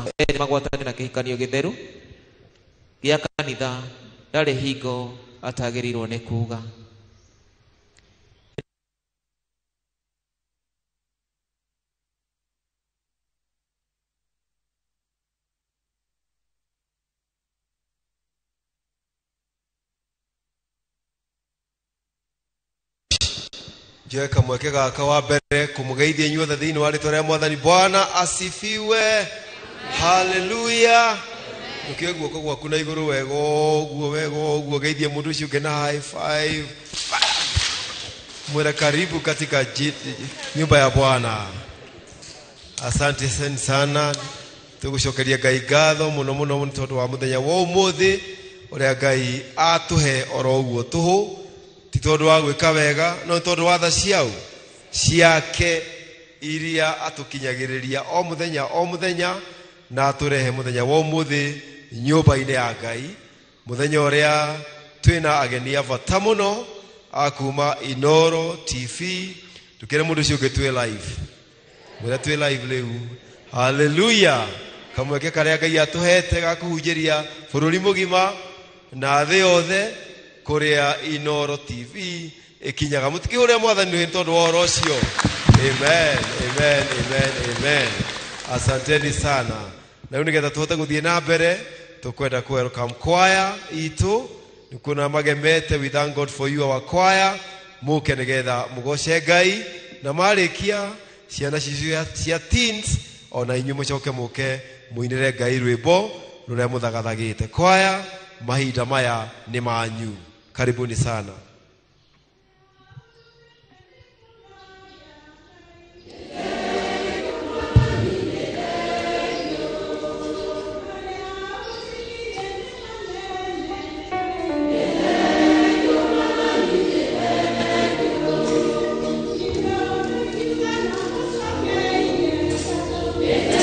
Erĩ magwatane na kĩhikanio gĩtheru gĩa kanitha, ndarĩ hingo atagĩrĩirwo nĩ kuga. Njoe kamweke gaka wa mbere kumugeithia inyuothe thĩinĩ wa rĩtwa rĩa Mwathani. Bwana asifiwe, haleluya. Ndukie guoko gwaku na igũrũ wega ũguo, wega ũguo, geithie mũndũ ũcio ũngĩ na high five, mwĩre karibu katika nyumba ya Bwana. Asante sana, tũgũcokeria Ngai ngatho mũno mũno nĩ tondũ wa mũthenya wa ũmũthĩ ũrĩa Ngai atũhe oro ũguo tũhũ, ti tondũ wa gwĩka wega, no nĩ tondũ wa tha ciao ciake iria atũkinyagĩrĩria o mũthenya o mũthenya, na atũrehe mũthenya wa ũmũthĩ nyũmba-inĩ ya Ngai, mũthenya ũrĩa twĩna ageni a bata mũno a kuma Inooro TV. Tũkĩre mũndũ ũcio ũngĩ twĩ live, mwĩre twĩ live rĩu. Haleluya. Kamweke karĩa Ngai atũhete ga kũhunjĩria bũrũri mũgima na thĩ yothe kũrĩa Inooro TV ĩkinyaga. Mũtikĩhũre Mwathani nĩ tondũ wa ũhoro ũcio. Amen, amen, amen, amen. Asanteni sana. Na rĩu nĩgetha tũhote gũthiĩ na mbere, tũkwenda kũ welcome choir itũ. Nĩ kuona magemete, we thank God for you our choir. Mũke nĩgetha mũgoce Ngai, na marĩkia ciana cicio cia teens ona inyuĩ mũcoke mũke mũinĩre Ngai rwĩmbo rũrĩa mũthagathagĩte. Choir, mahinda maya nĩ manyu. Karibuni sana. Yeah.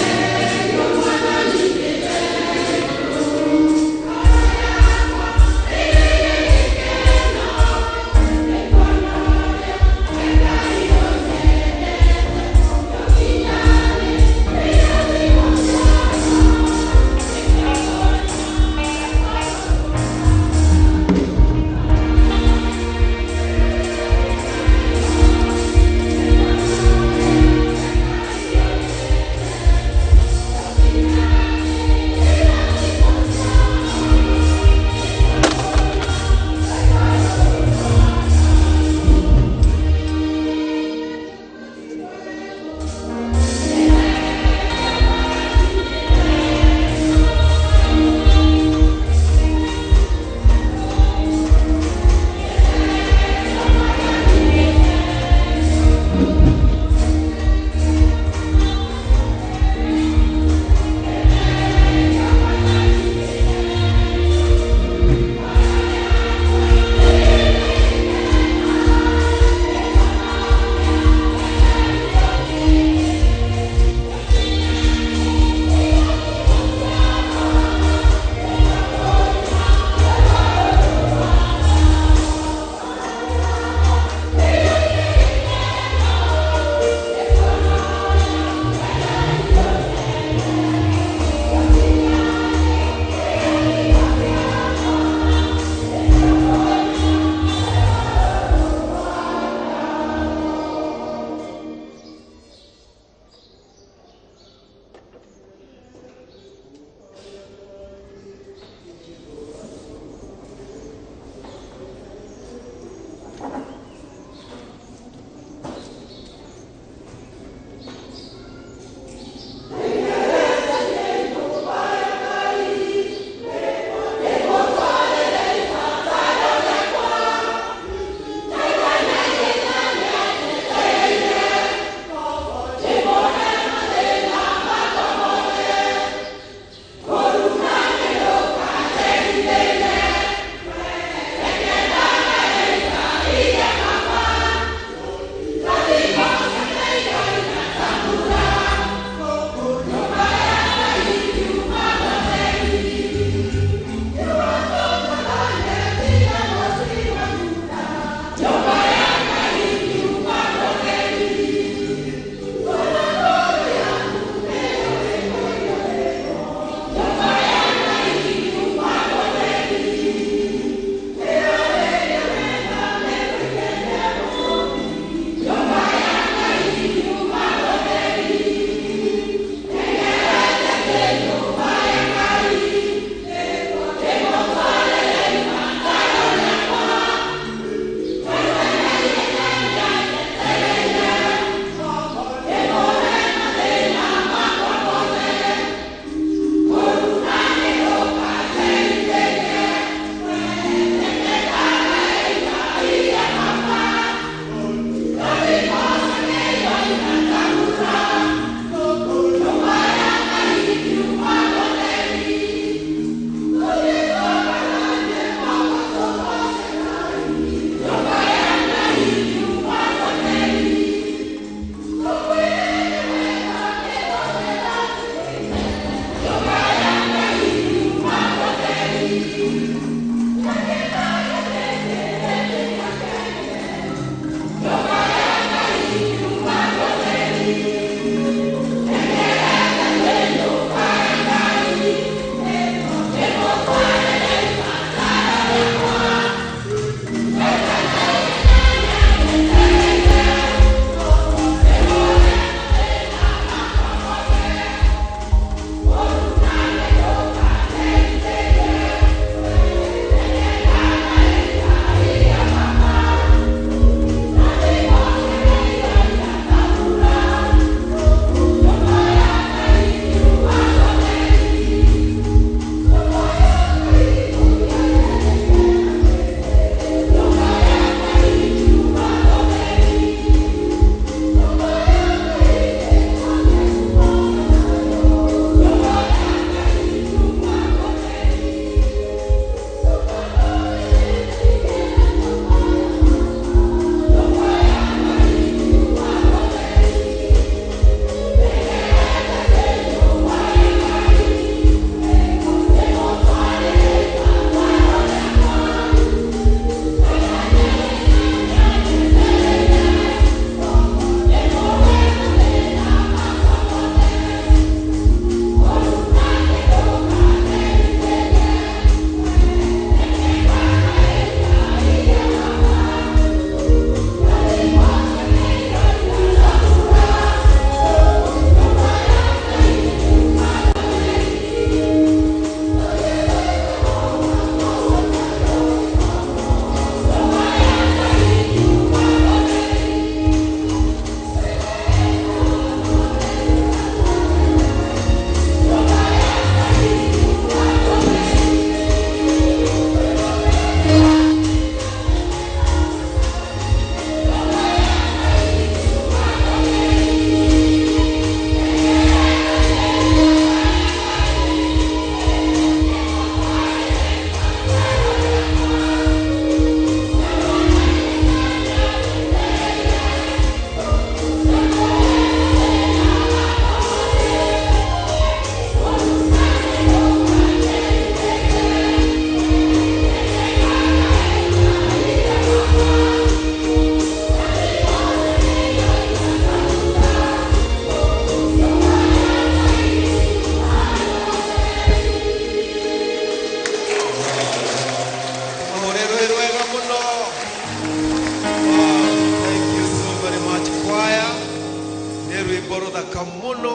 Rwĩmbo rũthaka mũno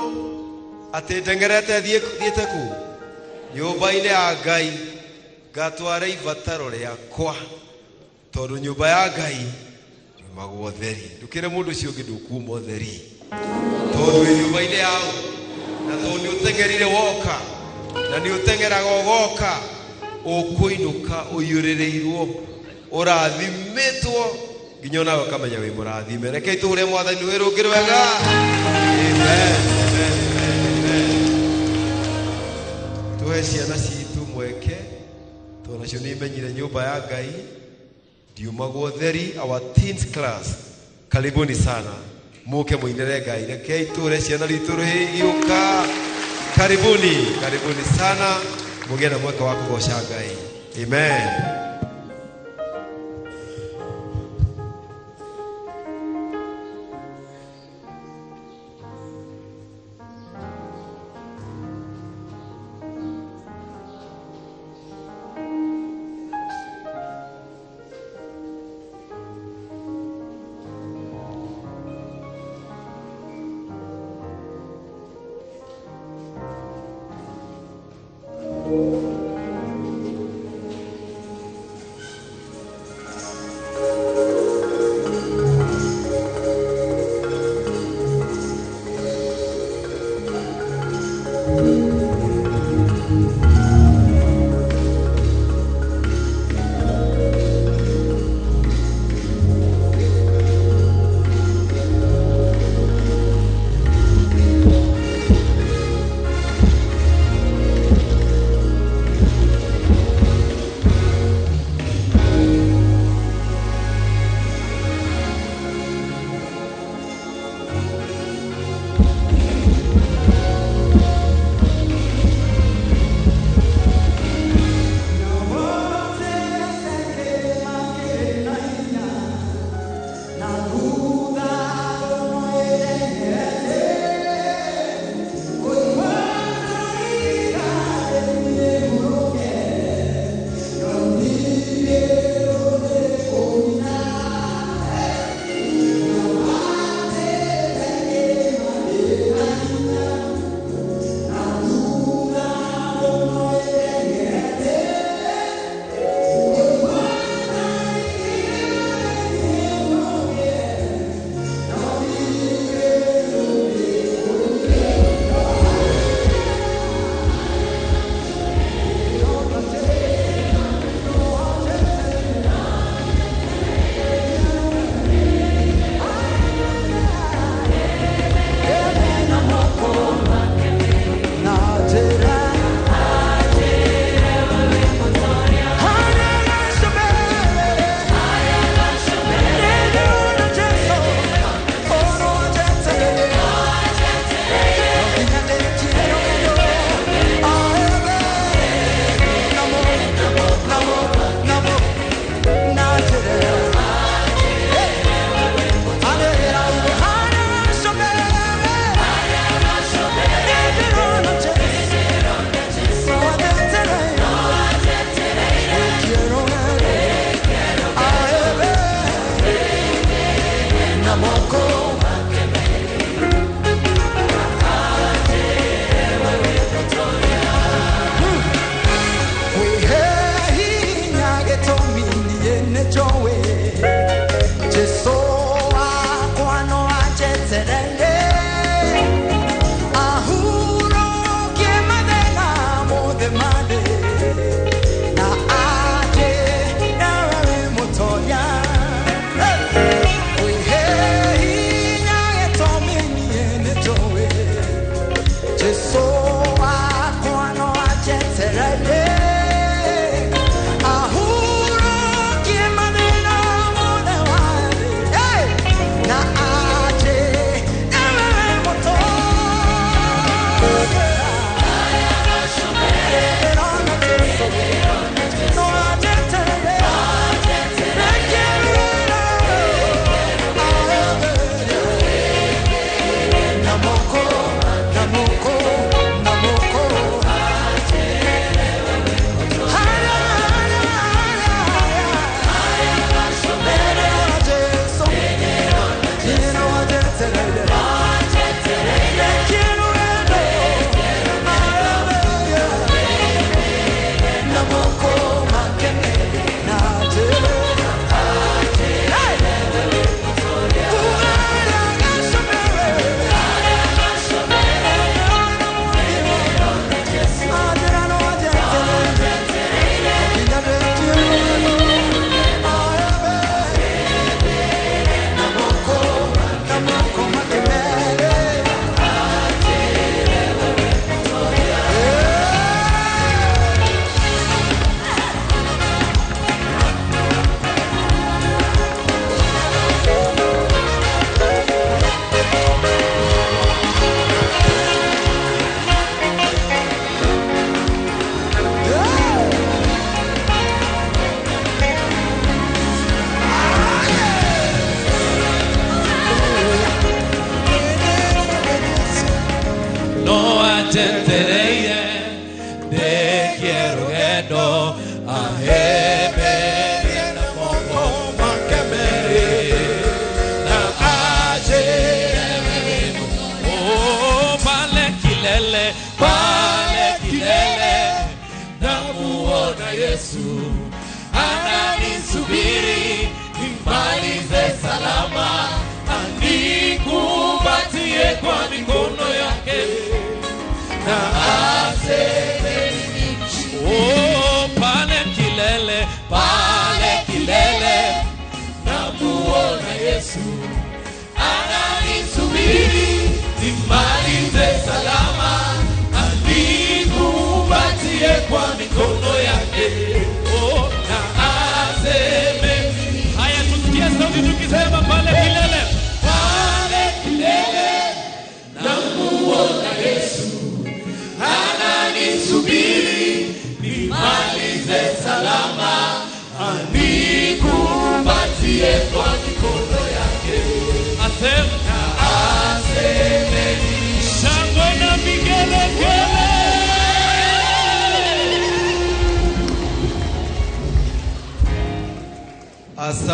atĩ ndengerete thiĩte kũ nyũmba-inĩ ya Ngai ngatware ibataro rĩakwa tondũ nyũmba ya Ngai ndiumagwo ũtheri. Ndũkĩre mũndũ ũcio ũngĩ ndũkuma ũtheri tondũ wĩ nyũmba-inĩ yao na tondũ nĩ ũteng'erire woka na nĩ ũteng'eraga ũgoka ũkũinũka ũiyũrĩrĩirwo ũrathimĩtwo nginya onawe ũkamenya wĩ mũrathime. Rekei tũhũre mwathani wĩ rũngĩ rwega. Amen, amen, amen, amen. Tũhe ciana citũ mweke tondũ nacio nĩ imenyire nyũmba ya Ngai ndiumagwo ũtheri. Our teens class, karibuni sana, muke muinĩre Ngai. Rekei tũhũre ciana ritũ rũhĩ igĩũka. Karibuni, karibuni sana, mũgĩe na mweke wa kũgoca Ngai. Amen.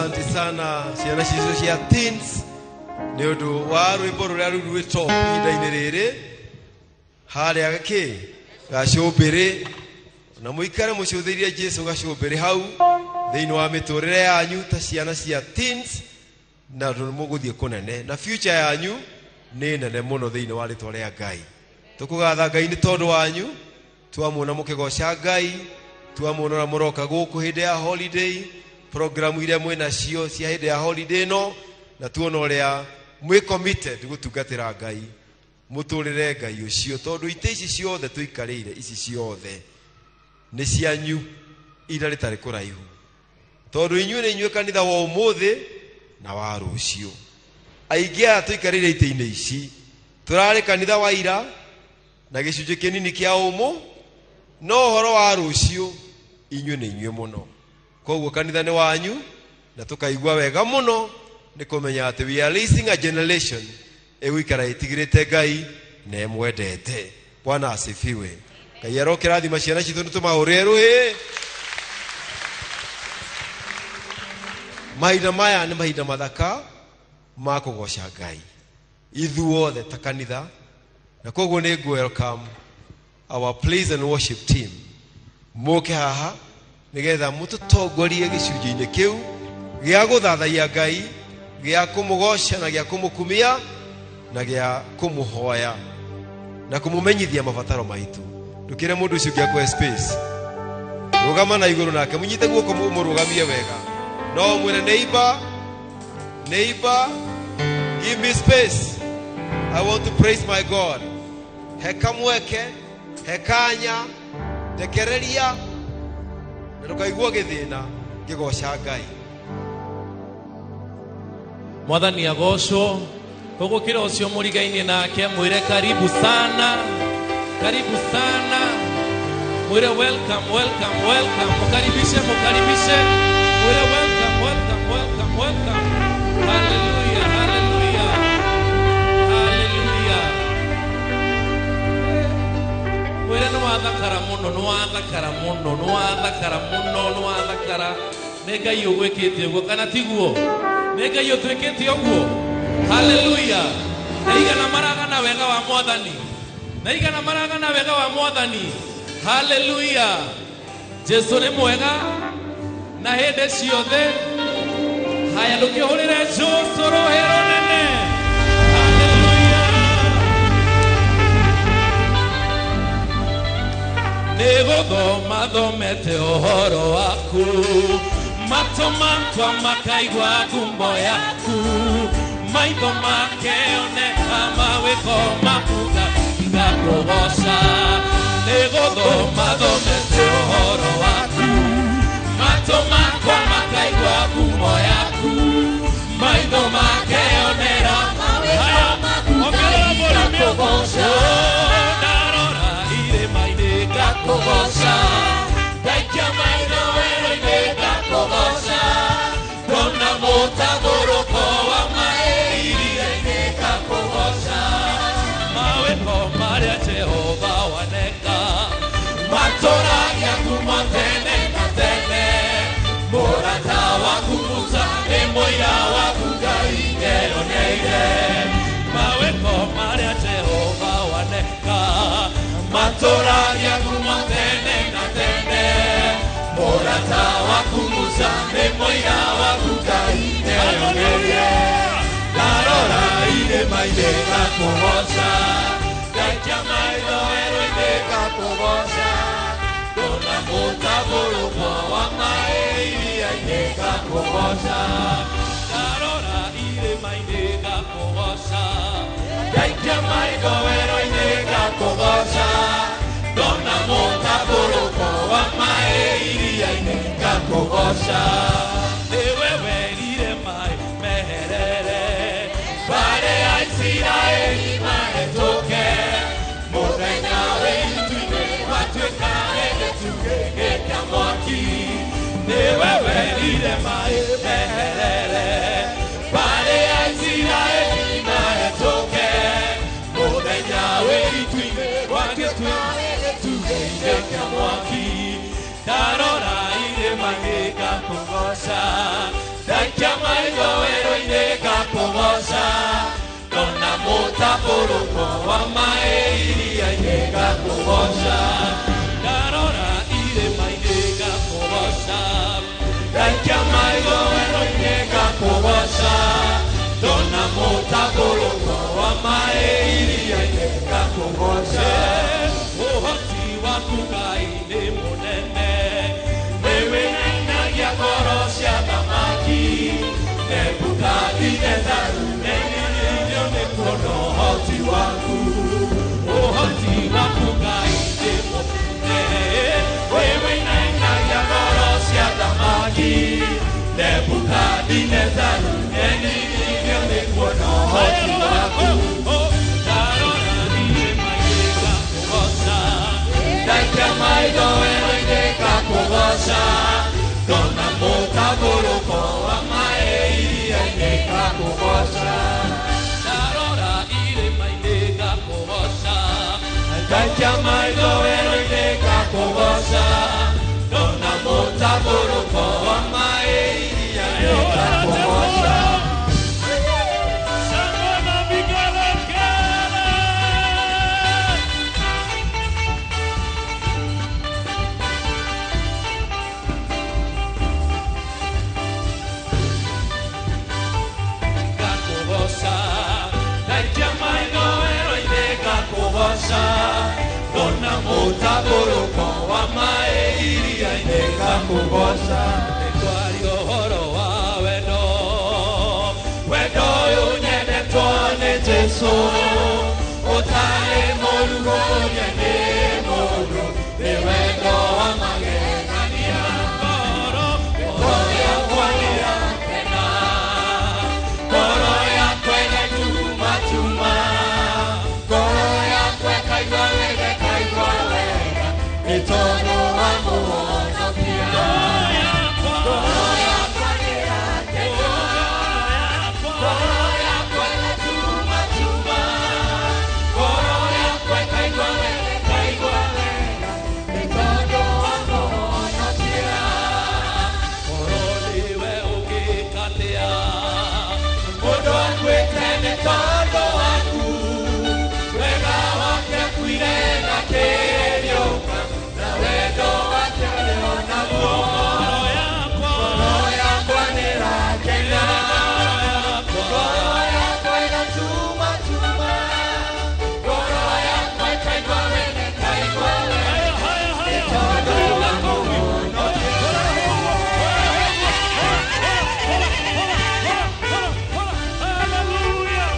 Asante sana ciana citũ cia teens nĩ ũndũ wa rwĩmbo rũrĩa rũu rwĩ top ihinda-inĩ rĩrĩ harĩa kĩ gacũmbĩrĩ na mũikare mũcũthĩirie Jesu gacũmbĩrĩ hau thĩinĩ wa mĩtũrĩre yanyu ta ciana cia teens na tondũ mũgũthiĩ kũnene na future yanyu nĩ nene mũno thĩinĩ wa rĩtwa rĩa Ngai. Tũkũgatha Ngai nĩ tondũ wanyu, twamuona mũkĩgoca Ngai, twamuona ũrĩa mũroka gũkũ hĩndĩ ya holiday, programu iria mwĩ nacio cia hĩndĩ ya holiday ĩno, na tuona ũrĩa mwĩ committed gũtungatĩra Ngai, mũtũrĩre Ngai ũcio, tondũ itĩ ici ciothe tũikarĩire, ici ciothe nĩ cianyu iria rĩtarĩ kũraihu, tondũ inyuĩ nĩ inyuĩ kanitha wa ũmũthĩ na wa rũciũ. Aingĩ aya tũikarĩire itĩ-inĩ ici tũrarĩ kanitha wa ira na gĩcunjĩ kĩnini kĩa ũmũ, no ũhoro wa rũciũ inyuĩ nĩ inyuĩ mũno. Koguo kanitha nĩ wanyu, na tũkaigua wega mũno nĩ kũmenya atĩ we are raising a generation ĩgũikara ĩtigĩrĩte Ngai na ĩmwendete. Bwana asifiwe. Ngai arokĩrathima ciana citũ nĩ tũmahũrĩre rũhĩ. Mahinda maya nĩ mahinda mathaka ma kũgoca Ngai ithuothe ta kanitha, na koguo nĩ ngũ welcome our praise and worship team mũke haha nĩgetha mũtũtongorie gĩcunjĩ-inĩ kĩu gĩa gũthathaiya Ngai, gĩa kũmũgoca na gĩa kũmũkumia na gĩa kũmũhoya na kũmũmenyithia mabataro maitũ. Ndũkĩre mũndũ ũcio ũngĩ akũhe space, rũgama na igũrũ nake mũnyite guoko mũrũgamie wega, no mwĩre neighbor, neighbor, give me space, I want to praise my God. He kamweke, he kanya, ndekereria na ndũkaigua gĩthĩna ngĩgoca Ngai. Mwathani agocwo. Koguo kĩro ũcio mũrigainie nake mwĩre karibu sana, karibu sana, mwĩre welcome, welcome, welcome, mũkaribishe, mũkaribishe, mwĩre welcome, welcome, welcome, welcome. Hallelujah, hallelujah, hallelujah. Mwĩre nĩ wathakara mũno, nĩ wathakara mũno, nĩ wathakara mũno, nĩ wathakara. Nĩ Ngai ũgwĩkĩte ũguo kana tiguo? Nĩ Ngai ũtwĩkĩte ũguo? Hallelujah. Na igana maragana wega wa Mwathani, na igana maragana wega wa Mwathani. Hallelujah. Jesu nĩ mwega na hĩndĩ ciothe. Haya, ndũkĩhũrĩre Jesu rũhĩ rũnene. Hallelujah. Nĩ gũthoma thomete ũhoro waku, matũ makwa makaigua ngumo yaku, maitho makeoneka mawĩko maku ngakũgoca. Nĩ gũthoma thomete ũhoro waku, matũ makwa makaigua ngumo yaku, maitho makeonera mawĩko maku ngakũgoca. Ndarora irĩma-inĩ ngakũgoca, ndaikia maitho werũ-inĩ ngakũgoca, ndona mũtambũrũko wa maĩ iria-inĩ ngakũgoca. Mawĩko marĩa Jehova waneka matũragia kuma tene na tene, mũrata waku Musa nĩ mũira waku Ngai nĩeyoneire. Mawĩko marĩa Jehova waneka matũragia kuma tene na tene, mũrata waku Musa nĩ mũira waku Ngai nĩeyoneire. Ndarora irĩma-inĩ ngakũgoca, ndaikia maitho werũ-inĩ ngakũgoca, ndona mũtambũrũko wa maĩ iria-inĩ ngakũgoca. Ndarora irĩma-inĩ ngakũgoca, ndaikia maitho werũ-inĩ ngakũgoca, ndona mũtambũrũko wa maĩ iria-inĩ ngakũgoca. Nĩwe werire maĩ meherere mbarĩ ya Isiraeli mahĩtũke, mũthenya wĩ itu-inĩ watuĩka gĩtugĩ gĩa mwaki. Nĩwe werire maĩ meherere mbarĩ ya Isiraeli mahĩtũke, mũthenya wĩ itu-inĩ watuĩka gĩtugĩ gĩa mwaki. Ndarora irĩma-inĩ ngakũgoca, ndaikia maitho werũ-inĩ ngakũgooca ndona mũtambũrũko wa maĩ iria-inĩ ngakũgooca ndarora irĩma-inĩ ngakũgooca ndaikia maitho werũ-inĩ ngakũgooca ndona mũtambũrũko wa maĩ iria-inĩ ngakũgooca ũhoti waku Ngai nĩ mũnene nĩwe nainagia ngoro cia thamaki Nebukadineza nĩnĩrĩirio nĩ kuona ũhoti waku ũhoti waku Ngai nĩ mũnene wewe nainagia ngoro cia thamaki Nebukadineza nĩnĩrĩirio nĩ kuona ũhoti waku ndarora irĩma-inĩ ngakũgooca ndaikia maitho werũ-inĩ ngakũgooca ndona mũtambũrũko wa maĩ iria-inĩ ngakũgooca ndarora irĩma-inĩ ngakũgooca ndaikia maitho werũ-inĩ ngakũgooca ndona mũtambũrũko wa maĩ iria-inĩ ngakũgooca. Shangwe na vigelegele. Ngakũgooca ndaikia maitho werũ-inĩ ngakũgooca ndona mũtambũrũko wa maĩ iria-inĩ ngakũgooca nĩtwaria ũhoro wa wendo wendo ũyũ nyendetwo nĩ Jesũ ũtarĩ mũrugũrie nĩ mũndũ nĩ wendo wa magegania ngoro ngoro yakwa nĩrakena ngoro yakwa ĩgatumatuma ngoro yakwa ĩkaigua wega ĩkaigua wega nĩ tondũ wa mũhonokia ngoro yakwa nĩrakena ngoro yakwa ĩgatumatuma ngoro yakwa ĩkaigua wega ĩkaigua wega nĩ tondũ wa mũhonokia ngoro nĩwe ũngĩkatia mũndũ akuĩte nĩ tondũ waku wega wake akuire na kĩriũka na wendo wake ũrĩ o naguo ngoro yakwa nĩrakena ngoro yakwa ĩgatumatuma ngoro yakwa ĩkaigua wega ĩkaigua wega nĩ tondũ wa mũhonokia. Hallelujah.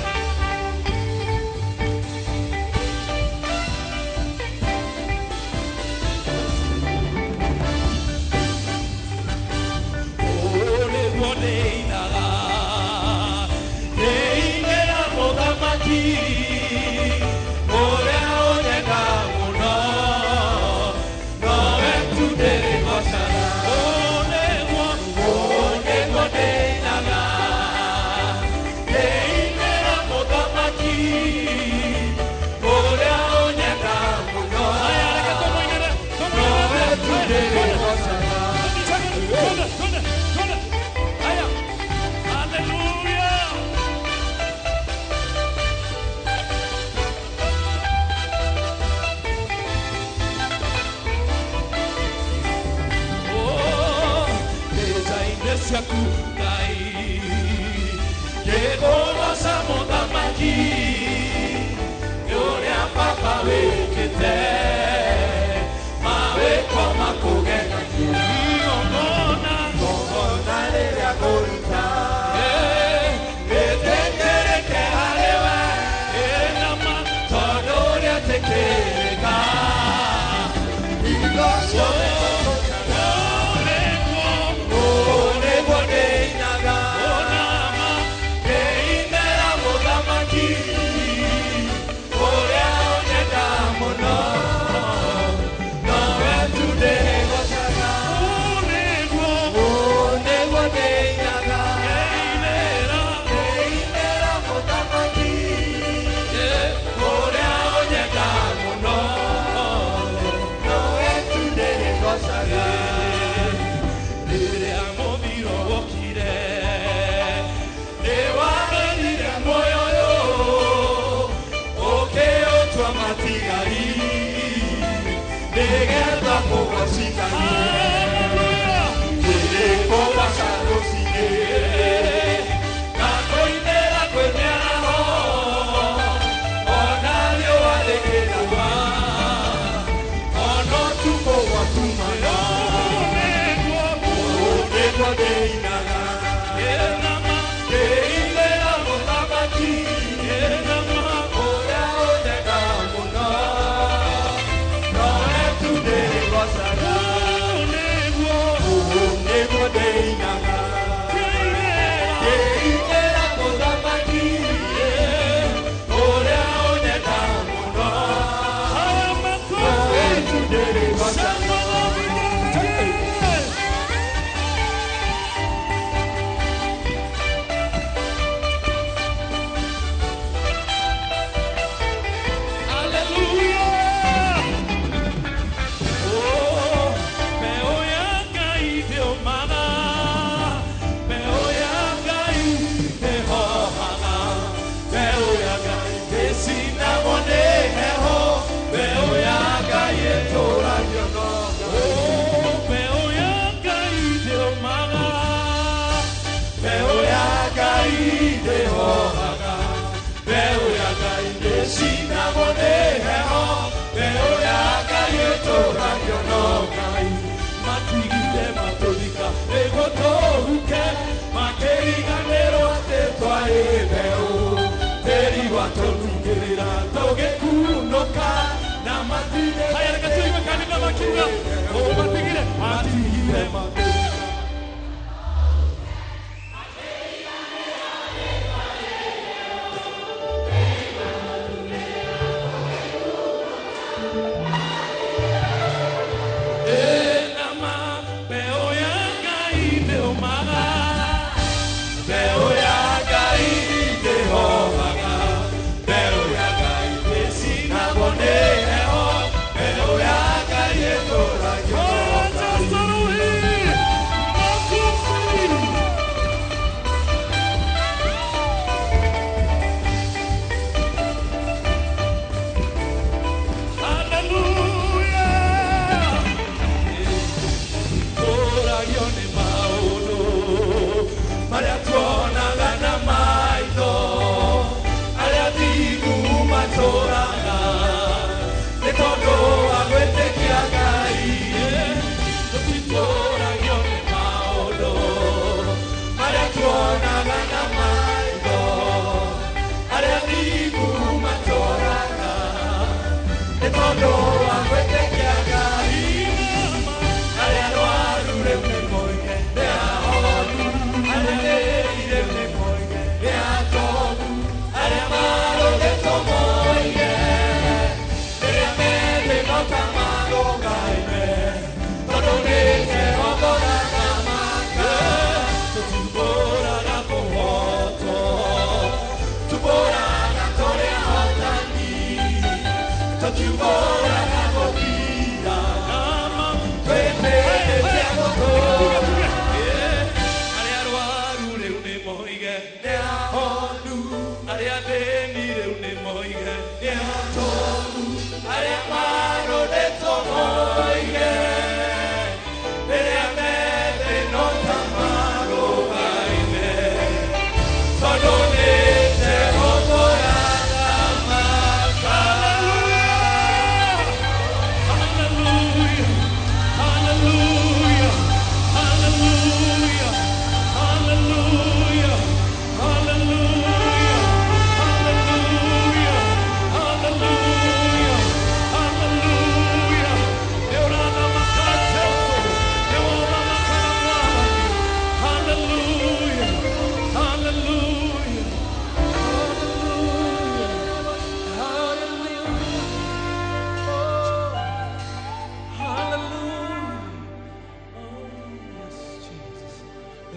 Ũũ nĩguo ndĩinaga ndĩinĩra mũthamaki ũrĩa ũnyenda mũno nowe tu ndĩrĩgocaga ũũ nĩguo ndĩinaga ndĩinĩra mũthamaki ũrĩa ũnyenda mũno nowe tu ndĩrĩgocaga. Hallelujah.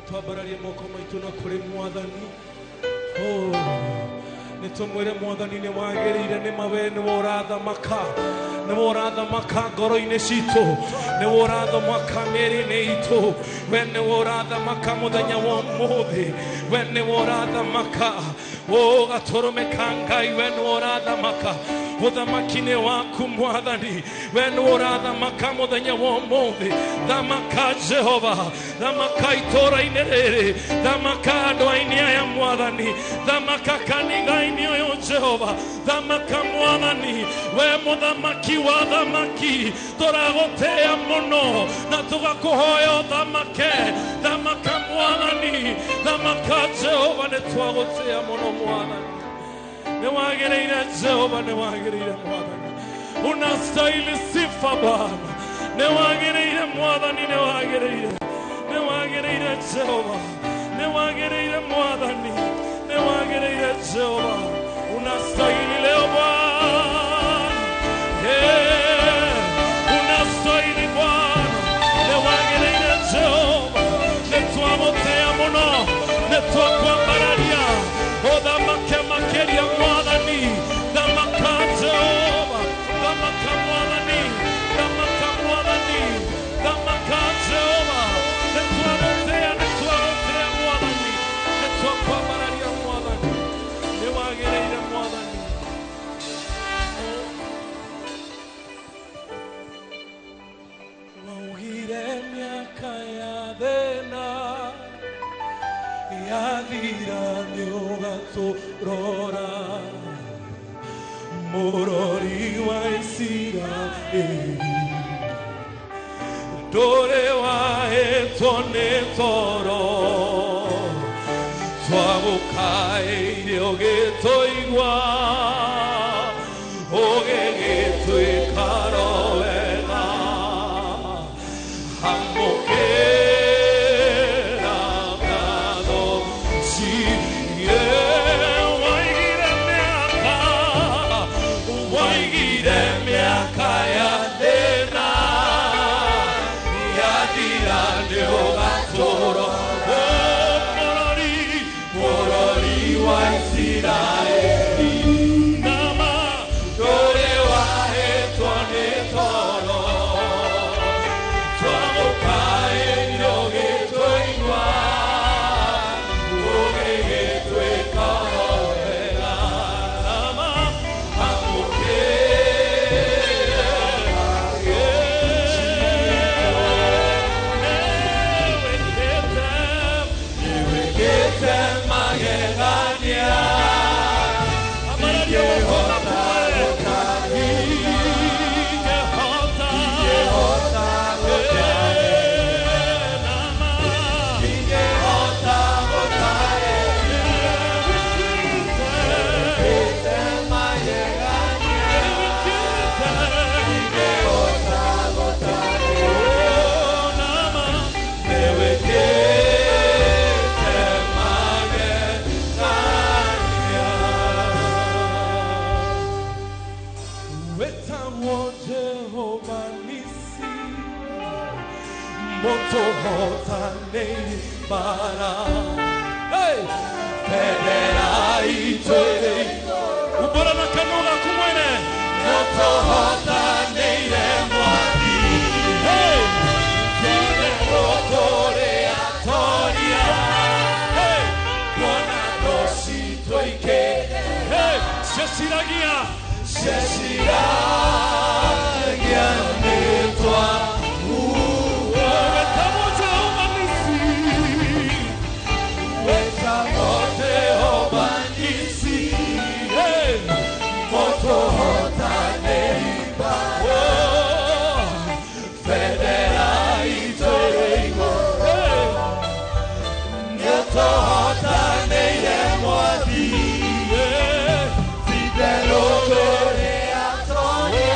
Twambararie moko maitũ na kũrĩ Mwathani. Oh, nĩ tũmwĩre Mwathani nĩ wagĩrĩire, nĩ ma we nĩwe ũrathamaka, nĩwe ũrathamaka ngoro-inĩ citũ, nĩwe ũrathamaka mĩĩrĩ-inĩ itũ, we nĩwe ũrathamaka mũthenya wa ũmũthĩ, we nĩwe ũrathamaka. Oh, gatũrũme ka Ngai, we nĩwe ũrathamaka. Uthamaki nĩ waku Mwathani, we nĩ ũrathamaka mũthenya wa ũmũthĩ. Thamaka Jehova, thamaka itũũra-inĩ rĩrĩ, thamaka andũ-inĩ aya Mwathani, thamaka kanitha-inĩ ũyũ Jehova, thamaka Mwathani, we mũthamaki wa thamaki, tũragũtĩĩa mũno na tũgakũhoya ũthamake. Thamaka Mwathani, thamaka Jehova, nĩ twagũtĩĩa mũno Mwathani. Nĩ wagĩrĩire Jehova, nĩ wagĩrĩire Mwathani, unastahili sifa Bwana, nĩ wagĩrĩire Mwathani, nĩ wagĩrĩire, nĩ wagĩrĩire Jehova, nĩ wagĩrĩire Mwathani, nĩ wagĩrĩire Jehova, unastahili leo Bwana. Yeah, unastahili Bwana, nĩ wagĩrĩire Jehova, nĩ twagũtĩĩa mũno, nĩ twakwambararia, ũthamake makĩria Mwathani, thamaka Jehova, thamaka Mwathani, thamaka Mwathani, thamaka Jehova, nĩ twagũtĩĩa, nĩ twagũtĩĩa Mwathani, nĩ twakwambararia Mwathani, nĩ wagĩrĩire Mwathani. Waugire mĩaka ya thĩna yathira nĩ ũgatũrora, mũrori wa Isiraeli, ndũrĩ wahĩtwo nĩ toro, twagũkaĩire ũgĩtũigua, ũgĩgĩtuĩka ro wega, amũkĩra ngatho ciĩ. Waigire mĩaka, waigire mĩaka ya thĩna yathira nĩ ũgatũrora, mũrori, mũrori wa Isiraeli, nama ndũrĩ wahĩtwo nĩ toro, twagũkaĩire ũgĩtũigua, ũgĩgĩtuĩka o wega, nama amũkĩra nĩwĩkĩte magegania, ingĩhota, nama ingĩhota Wetagwo Jehova Nisi, mũtũhotanĩri mbaara. Hey! Bendera itũ ĩrĩ umbũra na kanua gaku mwene, mũtũhotanĩire Mwathi. Hey! Kĩrĩro tũrĩ atoria. Hey! Kuona thũ citũ ikĩ. Hey! Cieciragia, cieciragia nĩ twakuo. Wetagwo Jehova Nisi, wetagwo Jehova Nisi. Hey! Mũtũhotanĩri mbaara. Oh! Bendera itũ ĩrĩ igũrũ. Hey! Nĩũtũhotanĩire Mwathi. Yeah. Ti-itherũ tũrĩ atoria.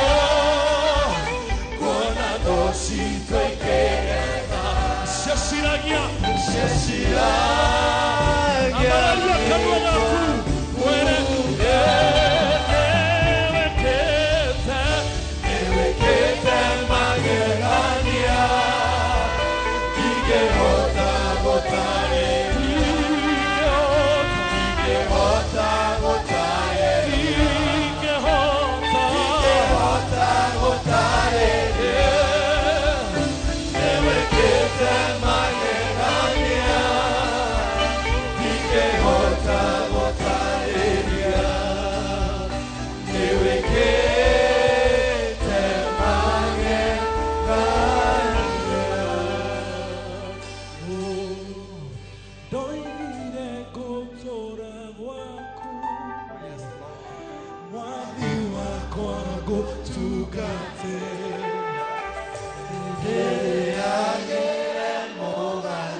wakwa ngũtungate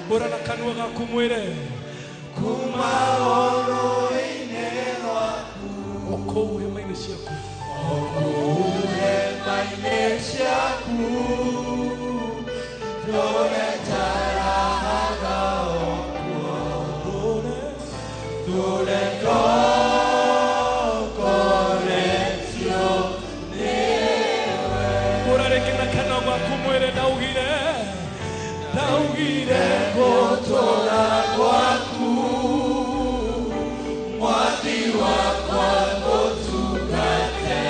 mbũra na kanua gaku mwĩre kuma oro-inĩ rwaku o kũu hema-inĩ ciaku o kũu hema-inĩ ciaku ndũre njarahaga o kuo ndũre ngongoretio nĩwe mbũra rĩngĩ na kanua gaku mwĩre ndaugire ndaugire gũtũra gwaku mwathi wakwa ngũtungate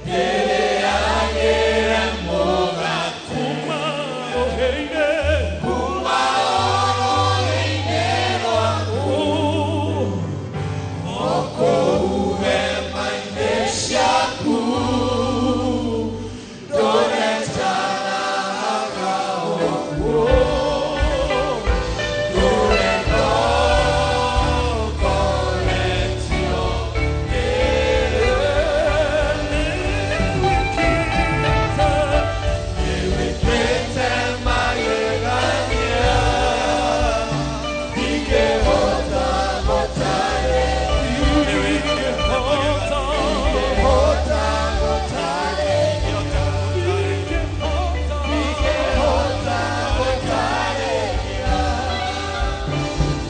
ndĩrĩagĩre mũgate kuma rũhĩ-inĩ kuma rũhĩ-inĩ rwaku o kũu hema-inĩ ciaku ndũre njarahaga o kuo ndũre ngongoretio nĩwe nĩwĩkĩte magegania ndingĩhota gũtarĩria ndingĩhota gũtarĩria ndingĩhota gũtarĩria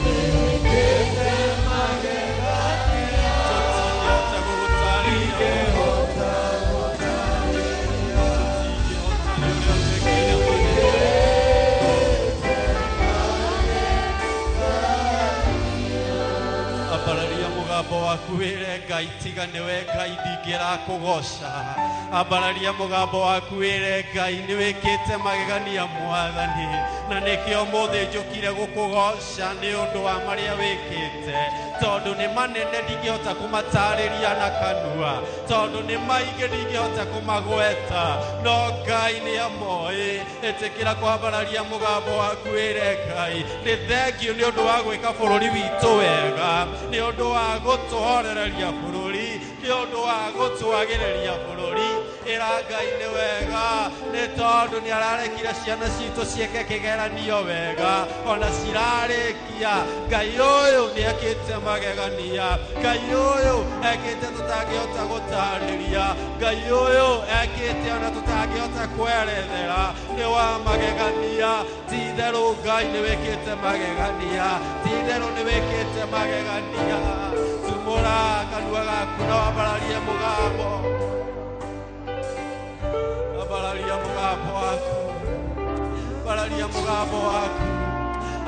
nĩwĩkĩte magegania ndingĩhota gũtarĩria Ambararia mũgambo waku wĩre Ngai tiga nĩwe Ngai ndingĩrakũgoca. Ambararia mũgambo waku wĩre Ngai nĩwĩkĩte magegania mwathani, na nĩkĩo ũmũthĩ njũkire gũkũgoca nĩ ũndũ wa marĩa wĩkĩte, tondũ nĩ manene ndingĩhota kũmatarĩria na kanua, tondũ nĩ maingĩ ndingĩhota kũmagweta, no Ngai nĩ amoĩ. Ĩtĩkĩra kwambararia mũgambo waku wĩre Ngai nĩ thengiũ nĩ ũndũ wa gwĩka bũrũri witũ wega, nĩ ũndũ wa gũtũhorereria bũrũri, nĩ ũndũ wa gũtwagĩrĩria bũrũri. Ĩra Ngai nĩ wega nĩ tondũ nĩ ararekire ciana citũ ciĩke kĩgeranio wega, ona cirarĩkia. Ngai ũyũ nĩ ekĩte magegania, Ngai ũyũ ekĩte tũtangĩhota gũtarĩria, Ngai ũyũ ekĩte ona tũtangĩhota kwerethera, nĩ wa magegania. Ti itherũ Ngai nĩ wĩkĩte magegania, ti itherũ nĩ wĩkĩte magegania. Tumũra kanua gaku na wambararie mũgambo, ambararia mũgambo waku, ambararia mũgambo waku,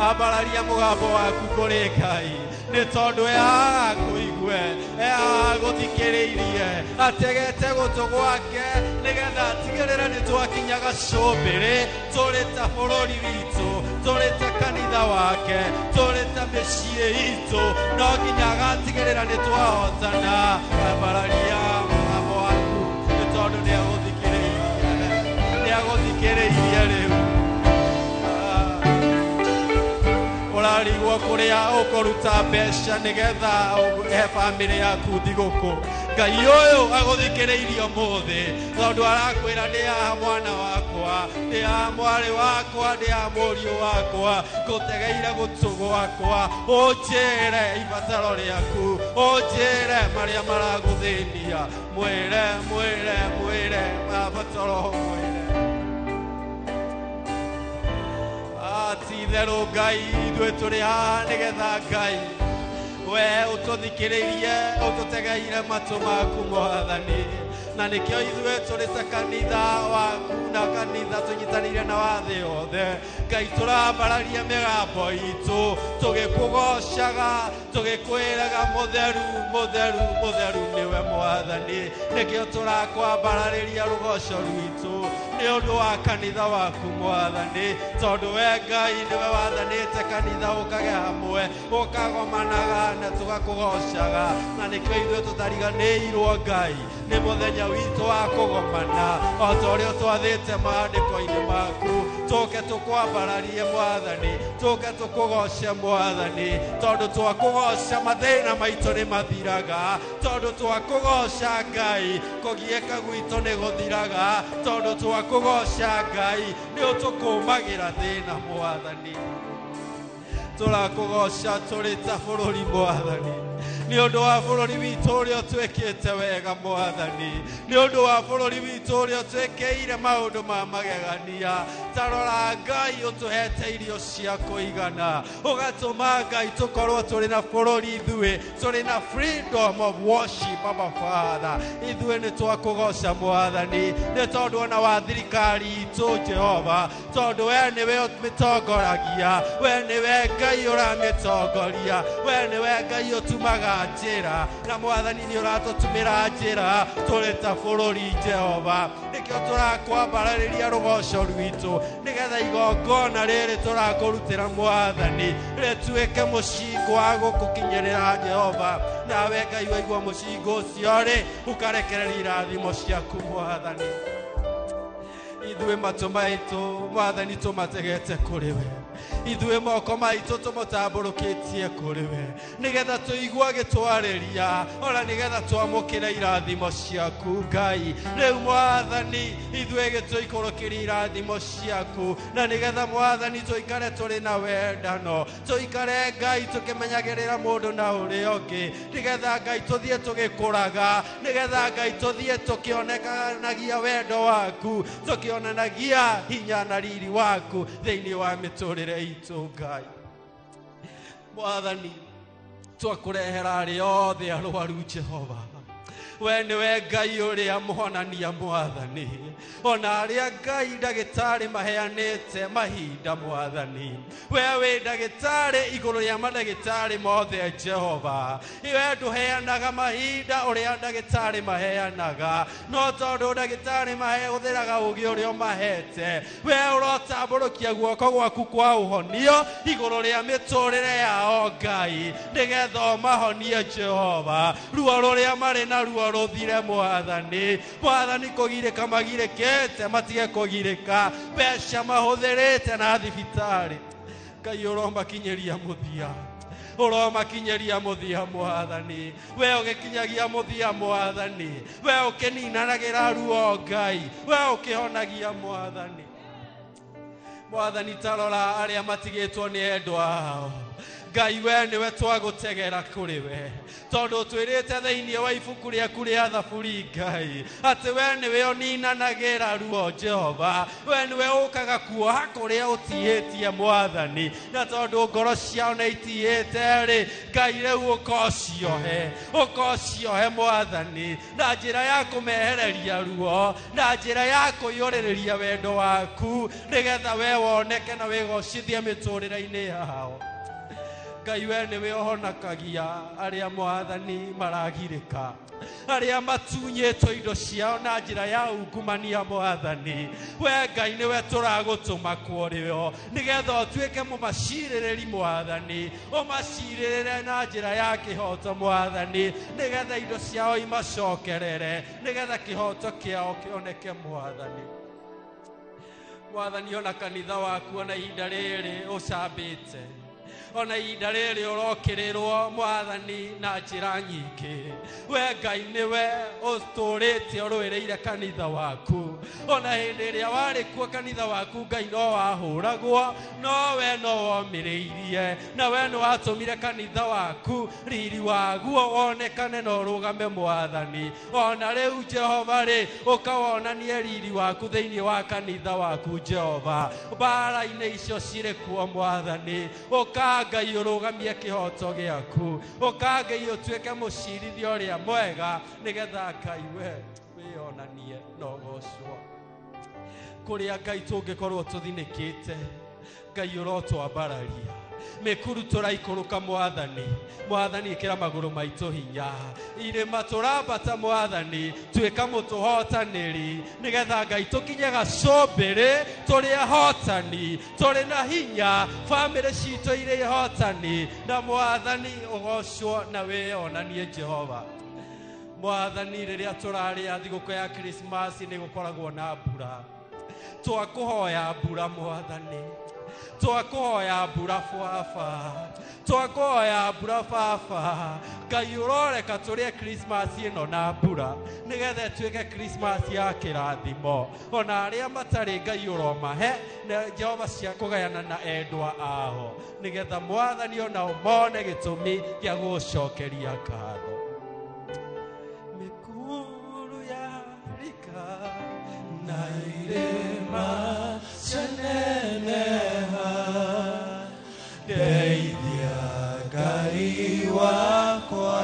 ambararia mũgambo waku kũrĩ Ngai, nĩ tondũ eagakũigue, eagagũthikĩrĩirie, ategete gũtũ gwake nĩgetha atigĩrĩre nĩ twakinya gacũmbĩrĩ tũrĩ ta bũrũri witũ, tũrĩ ta kanitha wake, tũrĩ ta mĩciĩ itũ, no nginya agatigĩrĩra nĩ twahotana. Ambararia mũgambo waku nĩ tondũ nĩ agũthikĩrĩirie, nĩ agũthikĩrĩirie rĩu. Ũrarigwo kũrĩa ũkũruta mbeca nĩgetha ũhe bamĩrĩ yaku thigũkũ. Ngai ũyũ agũthikĩrĩirie ũmũthĩ tondũ arakwĩra ndĩ haha mwana wakwa, ndĩ haha mwarĩ wakwa, ndĩ haha mũriũ wakwa, ngũtegeire gũtũ gwakwa, ũnjĩre ibataro rĩaku, ũnjĩre marĩa maragũthĩnia, mwĩre mwĩre mwĩre mabataro mwĩre. Ti itherũ Ngai ithuĩ tũrĩ haha nĩgetha Ngai we ũtũthikĩrĩirie, ũtũtegeire matũ maku mwathani, na nĩkĩo ithuĩ tũrĩ ta kanitha waku na kanitha tũnyitanĩire na wa thĩ yothe. Ngai tũrambararia mĩgambo itũ tũgĩkũgocaga, tũgĩkwĩraga mũtheru mũtheru mũtheru nĩwe mwathani. Nĩkĩo tũrakwambararĩria rũgoco rwitũ nĩ ũndũ wa kanitha waku mwathani, tondũ we Ngai nĩwe wathanĩte kanitha ũkage hamwe, ũkagomanaga na tũgakũgocaga, na nĩkĩo ithuĩ tũtariganĩirwo Ngai. Nĩ mũthenya witũ wa kũgomana o ta ũrĩa ũtwathĩte maandĩko-inĩ maku. Tũke tũkwambararie Mwathani, tũke tũkũgoce Mwathani, tondũ twakũgoca mathĩna maitũ nĩ mathiraga, tondũ twakũgoca Ngai kũgiĩka gwitũ nĩ gũthiraga, tondũ twakũgoca Ngai nĩ ũtũkũmagĩra thĩna Mwathani. Tũrakũgoca tũrĩ ta bũrũri Mwathani, nĩ ũndũ wa bũrũri witũ ũrĩa ũtwĩkĩte wega Mwathani, nĩ ũndũ wa bũrũri witũ ũrĩa ũtwĩkĩire maũndũ ma magegania. Ta rora Ngai, ũtũhete irio cia kũigana, ũgatũma Ngai tũkorwo tũrĩ na bũrũri ithuĩ tũrĩ na freedom of worship. Abba Father, ithuĩ nĩ twakũgoca Mwathani, nĩ tondũ ona wa thirikari itũ Jehova, tondũ we nĩwe ũmĩtongoragia, we nĩwe Ngai ũramĩtongoria, we nĩwe Ngai ũtumaga njĩra, na Mwathani nĩ ũratũtumĩra njĩra tũrĩ ta bũrũri Jehova. Nĩkĩo tũrakwambararĩria rũgoco rwitũ, nĩgetha igongona rĩrĩ tũrakũrutĩra Mwathani rĩtuĩke mũcingo wa gũkũkinyĩrĩra Jehova. Nawe Ngai waigua mũcingo ũcio rĩ, ũkarekereria irathimo ciaku Mwathani. Ithuĩ matũ maitũ Mwathani tũmategete kũrĩ we, ithuĩ moko maitũ tũmũtambũrũkĩtie kũrĩ we, nĩgetha tũigue agĩtwarĩria, ona nĩgetha twamũkĩre irathimo ciaku Ngai. Rĩu Mwathani ithuĩ gĩtũikũrũkĩrie irathimo ciaku, na nĩgetha Mwathani tũikare tũrĩ na wendano, tũikare Ngai tũkĩmenyagĩrĩra mũndũ na ũrĩa ũngĩ, nĩgetha Ngai tũthiĩ tũgĩkũraga, nĩgetha Ngai tũthiĩ tũkĩonekanagia wendo waku, tũkĩonanagia hinya na riri waku thĩinĩ wa mĩtũrĩre itũ Ngai. Mwathani twakũrehera arĩa othe arwaru Jehova, we nĩwe Ngai ũrĩa mũhonania Mwathani, ona arĩa Ngai ndagĩtarĩ maheanĩte mahinda Mwathani, we wĩ ndagĩtarĩ igũrũ rĩa mandagĩtarĩ mothe Jehova. We ndũheanaga mahinda ũrĩa ndagĩtarĩ maheanaga, no tondũ ndagĩtarĩ mahũthĩraga ũũgĩ ũrĩa ũmahete, we ũrotambũrũkia guoko gwaku kwa ũhonio igũrũ rĩa mĩtũrĩre yao Ngai, nĩgetha ũmahonie Jehova. Ruo rũrĩa marĩ naruo rũthire Mwathani. Mwathani kũgirĩka magirĩkĩte matige kũgirĩka, mbeca mahũthĩrĩte na thibitarĩ Ngai ũromakinyĩria mũthia, ũromakinyĩria mũthia Mwathani. We ũgĩkinyagia mũthia Mwathani, we ũkĩninanagĩra ruo Ngai, we ũkĩhonagia Mwathani. Mwathani ta rora arĩa matigĩtwo nĩ endwa ao Ngai, we nĩwe twagũtegera kũrĩ we, tondũ twĩrĩte thĩinĩ wa ibuku rĩaku rĩa Thaburi Ngai atĩ we nĩwe ũninanagĩra ruo Jehova, we nĩwe ũkaga kuoha kũrĩa ũtihĩtie Mwathani, na tondũ ngoro ciao nĩ itihĩte rĩ, Ngai rĩu ũkociohe, ũkociohe Mwathani, na njĩra ya kũmehereria ruo, na njĩra ya kũiyũrĩrĩria wendo waku, nĩgetha we woneke na wĩgocithie mĩtũrĩre-inĩ yao. Ngai we nĩwe ũhonakagia arĩa Mwathani maragirĩka, arĩa matunyĩtwo indo ciao na njĩra ya ungumania Mwathani. We Ngai nĩwe tũragũtũma kũrĩo, nĩgetha ũtuĩke mũmacirĩrĩri Mwathani, ũmacirĩrĩre na njĩra ya kĩhoto Mwathani, nĩgetha indo ciao imacokerere, nĩgetha kĩhoto kĩao kĩoneke Mwathani. Mwathani ona kanitha waku ona ihinda rĩrĩ ũcambĩte, ona ihinda rĩrĩ ũrokĩrĩrwo Mwathani na njĩra nyingĩ, we Ngai nĩwe ũtũrĩte ũrũĩrĩire kanitha waku. Ona hĩndĩ ĩrĩa warĩ kuo kanitha waku Ngai no wahũragwo, no we no womĩrĩirie, na we nĩ watũmire kanitha waku riri waguo wonekane na ũrũgame Mwathani. Ona rĩu Jehova rĩ, ũkawonanie riri waku thĩinĩ wa kanitha waku Jehova. Mbara-inĩ icio cirĩ kuo Mwathani, ũka Ngai ũrũgamie kĩhoto gĩaku, ũka Ngai ũtuĩke mũcirithia ũrĩa mwega, nĩgetha Ngai we wĩonanie na ũgocwo. Kũrĩa Ngai tũngĩkorwo tũthinĩkĩte, Ngai ũrotwambararia mĩkuru tũraikũrũka Mwathani. Mwathani ĩkĩra magũrũ maitũ hinya, irĩma tũrambata Mwathani, tuĩka mũtũhotanĩri, nĩgetha Ngai tũkinye gacũmbĩrĩ tũrĩ ahotani, tũrĩ na hinya, bamĩrĩ citũ irĩ ihotani, na Mwathani ũgocwo na wĩonanie Jehova. Mwathani rĩrĩa tũrarĩa thigũkũ ya Krismasi nĩ gũkoragwo na mbura. Twakũhoya mbura Mwathani, twakũhoya mbura baba, twakũhoya mbura baba. Ngai ũroreka tũrĩe Krismasi ĩno na mbura nĩgetha ĩtuĩke Krismasi ya kĩrathimo. Ona arĩa matarĩ Ngai ũromahe na Jehova cia kũgayana na endwa ao, nĩgetha Mwathani onao mone gĩtũmi gĩa gũgũcokeria ngatho. Mĩkuru ya rika na irĩma cianeneha, ndeithia Ngai wakwa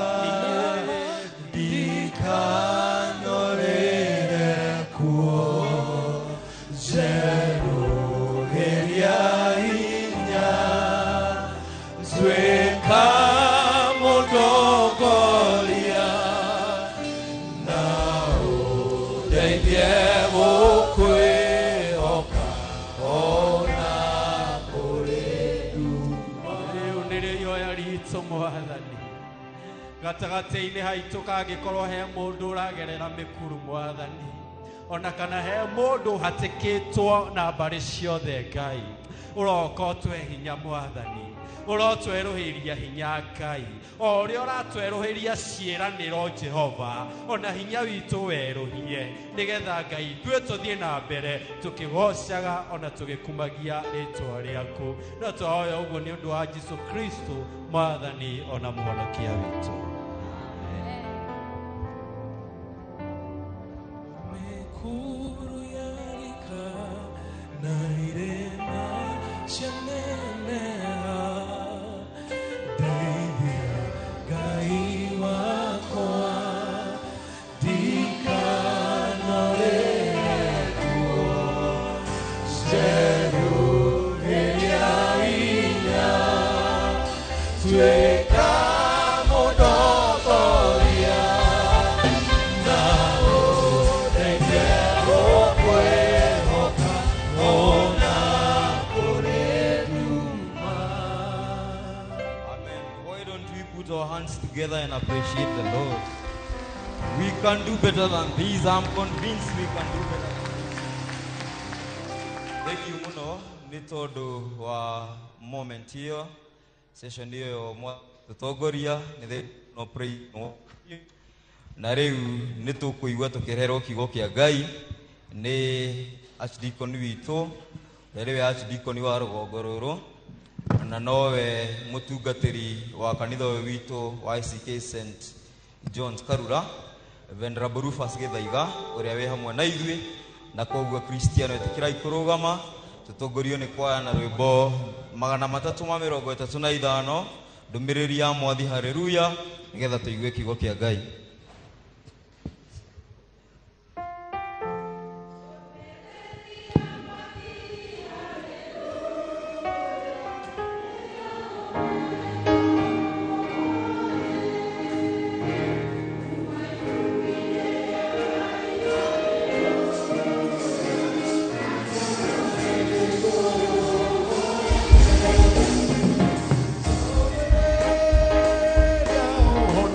ndikanorĩre kuo. Njerũhĩria hinya nduĩka mũtongoria, na ũndeithie gũkwĩhoka ona kũrĩ nduma. Rĩu nĩrĩo ihoya ritũ Mwathani, gatagatĩ-inĩ haitũ kangĩkorwo he mũndũ ũragerera mĩkuru Mwathani, ona kana he mũndũ ũhatĩkĩtwo na mbarĩ ciothe Ngai, ũroka ũtwe hinya Mwathani, ũrotwerũhĩria hinya Ngai, o ũrĩa ũratwerũhĩria ciĩranĩro Jehova, ona hinya witũ werũhie, nĩgetha Ngai ithuĩ tũthiĩ na mbere tũkĩgocaga ona tũgĩkumagia rĩtwa rĩaku. No twahoya ũguo nĩ ũndũ wa Jesũ Kristo Mwathani ona Mũhonokia witũ. Mĩkuru ya rika na irĩma cianeneha, ndeithia Ngai wakwa ndikanorĩre kuo. Njerũhĩria hinya nduĩka mũtongoria, na ũndeithie gũkwĩhoka ona kũrĩ nduma. Amen. Why don't we put our hands together and appreciate the Lord? We can do better than this. I'm convinced we can do better than this. Thank you muno nĩ tondũ wa moment ĩyo, session ĩyo tũtongoria nĩ no pray no. Na rĩu nĩ tũkũigua tũkĩrehwo kiugo kĩa Ngai nĩ archdeacon witũ, ũrĩa nĩwe archdeacon wa rũgongo rũrũ na nowe mũtungatĩri wa kanitha ũyũ witũ wa ICK St John's Karura, Venerable Rufus Gĩthaiga, ũrĩa wĩ hamwe na ithuĩ. Na koguo Kristiano ĩtĩkĩrai kũrũgama tũtongorio nĩ kwaya na rwĩmbo 335 ndũmĩrĩri ya Mwathi haleluya, nĩgetha tũigue kiugo kĩa Ngai. One.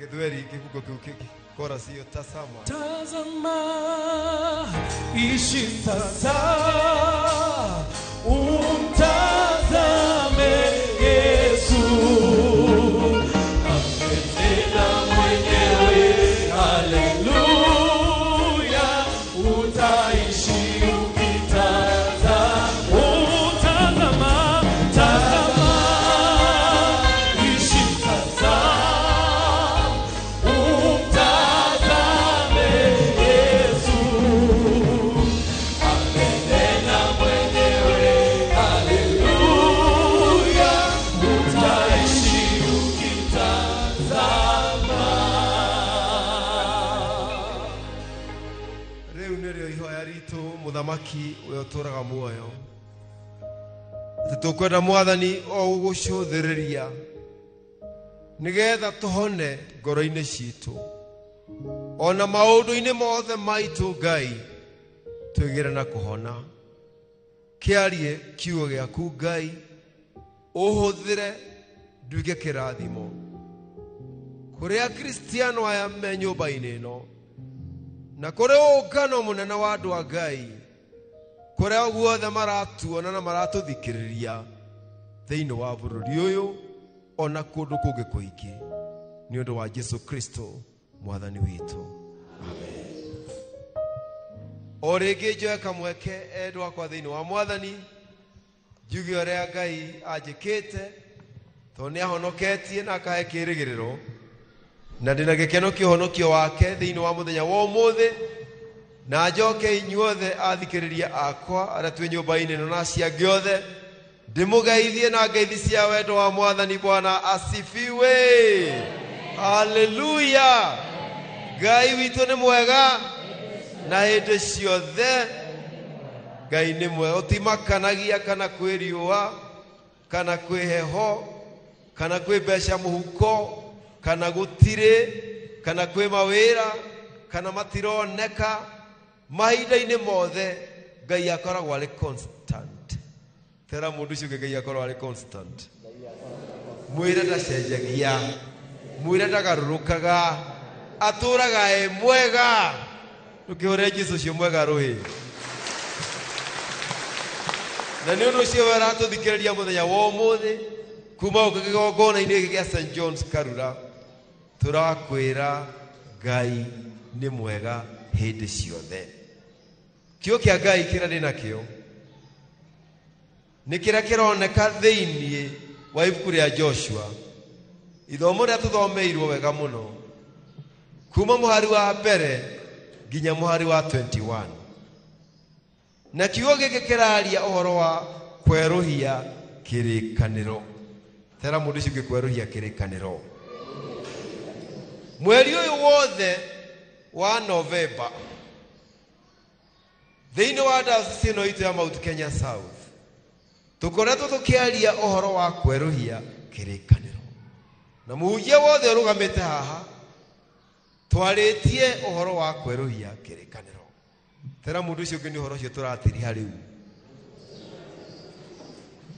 Gĩthweri kĩbungo kĩu chorus hiyo tazama. Tazama, ishi sasa, umtazame Yesu. Ametenda mwenyewe, haleluya, utaishi ukitazama. Utazama, tazama, ishi sasa, umtazame Yesu. Amenena mwenyewe, haleluya, utaishi ukitazama. Rĩu nĩrĩo ihoya ritũ mũthamaki ũrĩa ũtũũraga muoyo atĩ tũkwenda mwathani o gũgũcũthĩrĩria nĩgetha tũhone ngoro-inĩ citũ ona maũndũ-inĩ mothe maitũ Ngai twĩgĩre na kũhona. Kĩarie kiugo gĩaku Ngai, ũhũthĩre nduĩke kĩrathimo kũrĩ akristiano aya me nyũmba-inĩ ĩno na kũrĩ ũngano mũnene wa andũ a Ngai kũrĩa guothe maratuona na maratũthikĩrĩria thĩinĩ wa bũrũri ũyũ ona kũndũ kũngĩ kũingĩ nĩ ũndũ wa Jesu Kristo mwathani witũ. Amen. O rĩngĩ njoe kamweke endwa akwa thĩinĩ wa mwathani njuge ũrĩa Ngai anjĩkĩte tondũ nĩ ahonoketie na akahe kĩĩrĩgĩrĩro na ndĩna gĩkeno kĩa ũhonokio wake thĩinĩ wa mũthenya wa ũmũthĩ na njoke inyuothe athikĩrĩria akwa arĩa twĩ nyũmba-inĩ ĩno na acio angĩ othe ndĩmũgeithie na ngeithi cia wendo wa mwathani. Bwana asifiwe. Haleluya. Ngai witũ nĩ mwega na hĩndĩ ciothe. Ngai nĩ mwega, ũtimakanagia kana kwĩ riũa kana kwĩ heho kana kwĩ mbeca mũhuko kana gũtirĩ kana kwĩ mawĩra kana matironeka. Mahinda-inĩ mothe Ngai akoragwo arĩ constant. Tera mũndũ ũcio ũngĩ Ngai akoragwo arĩ constant. Mwĩre ndacenjagia, mwĩre ndagarũrũkaga, atũraga e mwega. Ndũkĩhũre Jesũ ũcio mwega rũhĩ. Na nĩ ũndũ ũcio we ũratũthikĩrĩria mũthenya wa ũmũthĩ kuma gũkũ kĩgongona-inĩ gĩkĩ gĩa St John's Karura, tũrakwĩra Ngai nĩ mwega hĩndĩ ciothe. Kiugo kĩa Ngai kĩrĩa ndĩ nakĩo nĩ kĩrĩa kĩroneka thĩinĩ wa ibuku rĩa Joshua, ithomo rĩrĩa tũthomeirwo wega mũno kuma mũhari wa mbere nginya mũhari wa 21. Na kiugo gĩkĩ kĩraria ũhoro wa kwerũhia kĩrĩkanĩro. Tera mũndũ ũcio ũngĩ kwerũhia kĩrĩkanĩro. Mweri ũyũ wothe wa Novemba thĩinĩ wa diocese ĩno itũ ya Mount Kenya South tũkoretwo tũkĩaria ũhoro wa kwerũhia kĩrĩkanĩro, na mũhunjia wothe ũrũgamĩte haha twarĩtie ũhoro wa kwerũhia kĩrĩkanĩro. Tera mũndũ ũcio ũngĩ nĩ ũhoro ũcio tũratiriha rĩu,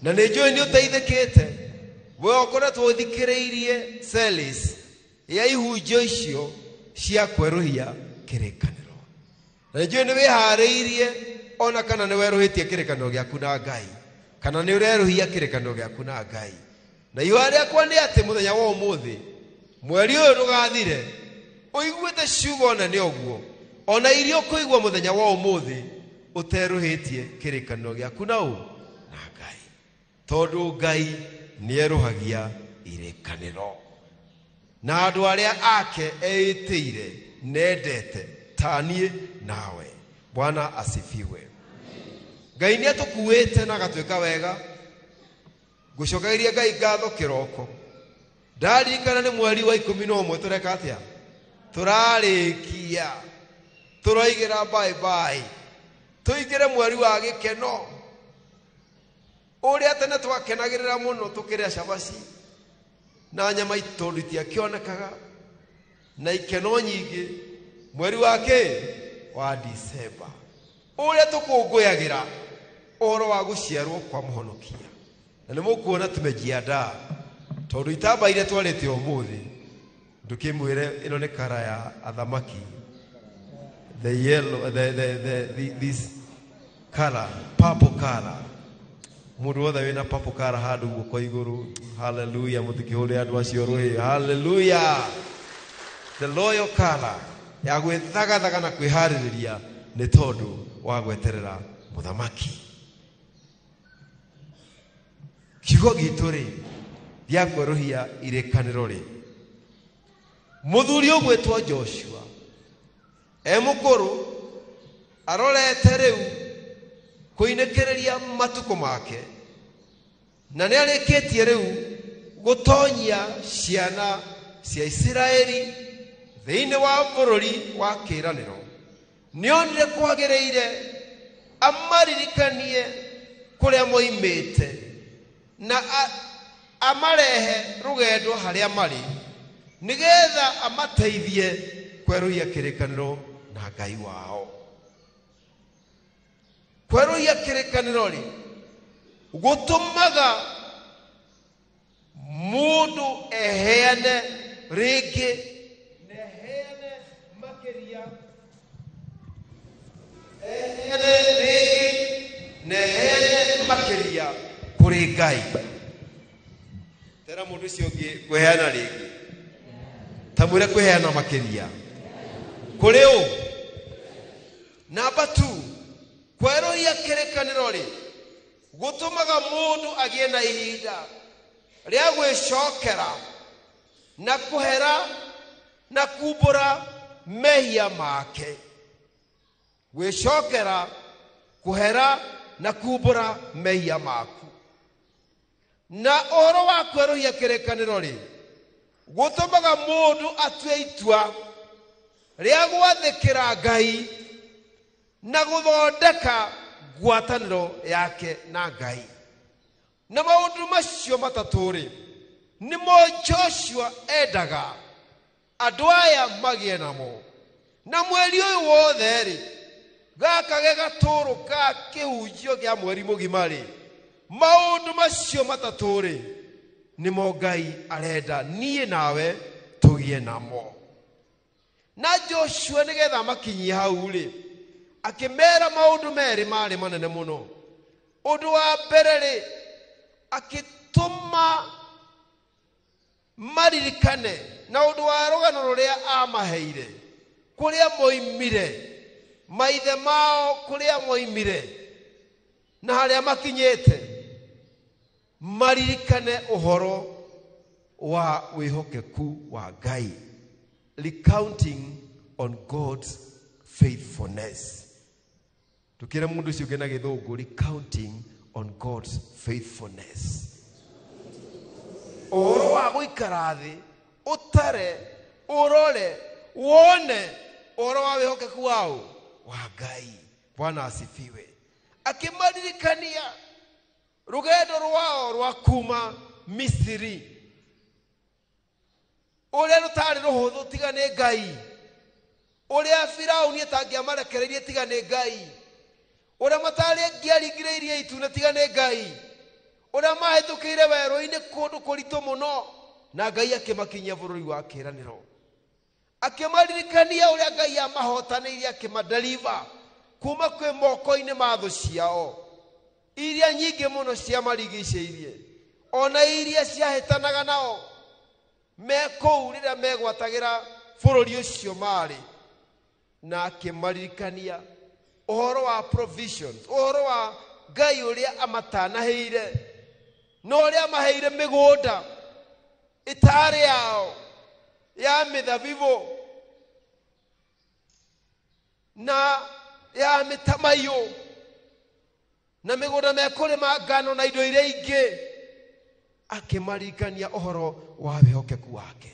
na nĩ njũĩ nĩ ũteithĩkĩte we ũkoretwo ũthikĩrĩirie celis ya ihunjio icio cia kwerũhia kĩrĩkanĩro, na nĩ njũĩ nĩ wĩharĩirie ona kana nĩ werũhĩtie kĩrĩkanĩro gĩaku na Ngai kana nĩ ũrerũhia kĩrĩkanĩro gĩaku na Ngai. Na ihoya rĩakwa nĩ atĩ mũthenya wa ũmũthĩ mweri ũyũ ndũgathire ũiguĩte ciugo nene ũguo ona iria ũkũigua mũthenya wa ũmũthĩ ũterũhĩtie kĩrĩkanĩro gĩaku na ũ na Ngai, tondũ Ngai nĩerũhagia irĩkanĩro na andũ arĩa ake eĩtĩire nendete ta niĩ nawe. Bwana asifiwe. Ngai nĩ atũkuĩte na agatwĩka wega. Ngũcokagĩria Ngai ngatho kĩroko. Ndaririkana nĩ mweri wa 11 tũreka atĩa? Tũrarĩkia, tũroigĩra bye bye, tũingĩre mweri wa gĩkeno ũrĩa tene twakenagĩrĩra mũno tũkĩrĩa cabaci na nyama tondũ itiakĩonekaga na ikeno nyingĩ. Mweri wa kĩ? Wa Disemba, ũrĩa tũkũngũyagĩra ũhoro wa gũciarwo kwa mũhonokia. Na nĩ mũkuona tumejiandaa tondũ itamba iria twarĩte ũmũthĩ Ndũkĩmwĩre ĩno nĩ kara ya athamaki. The yellow, the this color, purple color. Mũndũ wothe wĩna purple color handũ guoko igũrũ. Hallelujah, mũtikĩhũre andũ acio rũhĩ. Hallelujah. The loyal color ya gwĩthagathaga na kwĩharĩrĩria nĩ tondũ wa gweterera mũthamaki. Kiugo gitũ rĩ gĩa kwerũhia irĩkanĩro rĩ, mũthuri ũgwĩtwo Joshua e mũkũrũ arorete rĩu kũinĩkĩrĩria matukũ make, na nĩ arĩkĩtie rĩu gũtonyia ciana cia Isiraeli thĩinĩ wa bũrũri wa kĩĩranĩro. Nĩonire kwagĩrĩire amaririkanie kũrĩa moimĩte na amarehe rũgendo harĩa marĩ, nĩgetha amateithie kwerũhia kĩrĩkanĩro na Ngai wao. Kwerũhia kĩrĩkanĩro rĩ gũtũmaga mũndũ eheane rĩngĩ na eheane makĩria, eheane rĩngĩ na eheane makĩria kũrĩ Ngai. Tera mũndũ ũcio ũngĩ kwĩheana rĩngĩ, ta mwĩre kwĩheana makĩria kũrĩ ũ. Namba 2, kwerũhia kĩrĩkanĩro rĩ gũtũmaga mũndũ agĩe na ihinda rĩa gwĩcokera na kũhera na kumbũra mehia make. Gwĩcokera, kũhera na kumbũra mehia maku. Na ũhoro wa kwerũhia kĩrĩkanĩro rĩ gũtũmaga mũndũ atue itua rĩa gwathĩkĩra Ngai na gũthondeka ngwatanĩro yake na Ngai. Na maũndũ macio matatũ rĩ nĩmo Joshua endaga andũ aya magĩe namo. Na mweri ũyũ wothe rĩ, gaka ge gatũrũ ka kĩhunjio kĩa mweri mũgima rĩ, maũndũ macio matatũ rĩ nĩmo Ngai arenda niĩ nawe tũgĩe namo. Na Joshua nĩgetha makinyie hau rĩ, akĩmera maũndũ merĩ marĩ manene mũno. Ũndũ wa mbere rĩ, akĩtũma maririkane na ũndũ wa rũgano rũrĩa amaheire, kũrĩa moimire, maithe mao kũrĩa moimire na harĩa makinyĩte, maririkane ũhoro wa wĩhokeku wa Ngai. Recounting on God's faithfulness. Tukire mundu ucio na githungu, recounting on God's faithfulness. Ũhoro wa gũikara thĩ, ũtare, ũrore, wone ũhoro wa wĩhokeku wao wa Ngai. Bwana asifiwe. Akĩmaririkania rũgendo rwao rwa kuma Misiri, ũrĩa rũtarĩ rũhũthũ tiga nĩ Ngai, ũrĩa Firauni atangĩamarekereirie tiga nĩ Ngai, ũrĩa matarĩngĩaringĩrĩirie itune tiga nĩ Ngai, ũrĩa mahĩtũkĩire werũ-inĩ kũndũ kũritũ mũno na Ngai akĩmakinyia bũrũri wa kĩĩranĩro. Akĩmaririkania ũrĩa Ngai amahotanĩirie, akĩmadeliver kuma kwĩ moko-inĩ ma thũ ciao iria nyingĩ mũno ciamarigicĩirie, ona iria ciahĩtanaga nao me kũu rĩrĩa megwatagĩra bũrũri ũcio marĩ. Na akĩmaririkania ũhoro wa provisions, ũhoro wa Ngai ũrĩa amatanahĩire na ũrĩa amaheire mĩgũnda ĩtarĩ yao ya mĩthabibũ na ya mĩtamaiyũ na mĩgũnda mekũrĩma ngano na indo iria ingĩ. Akĩmaririkania ũhoro wa wĩhokeku wake.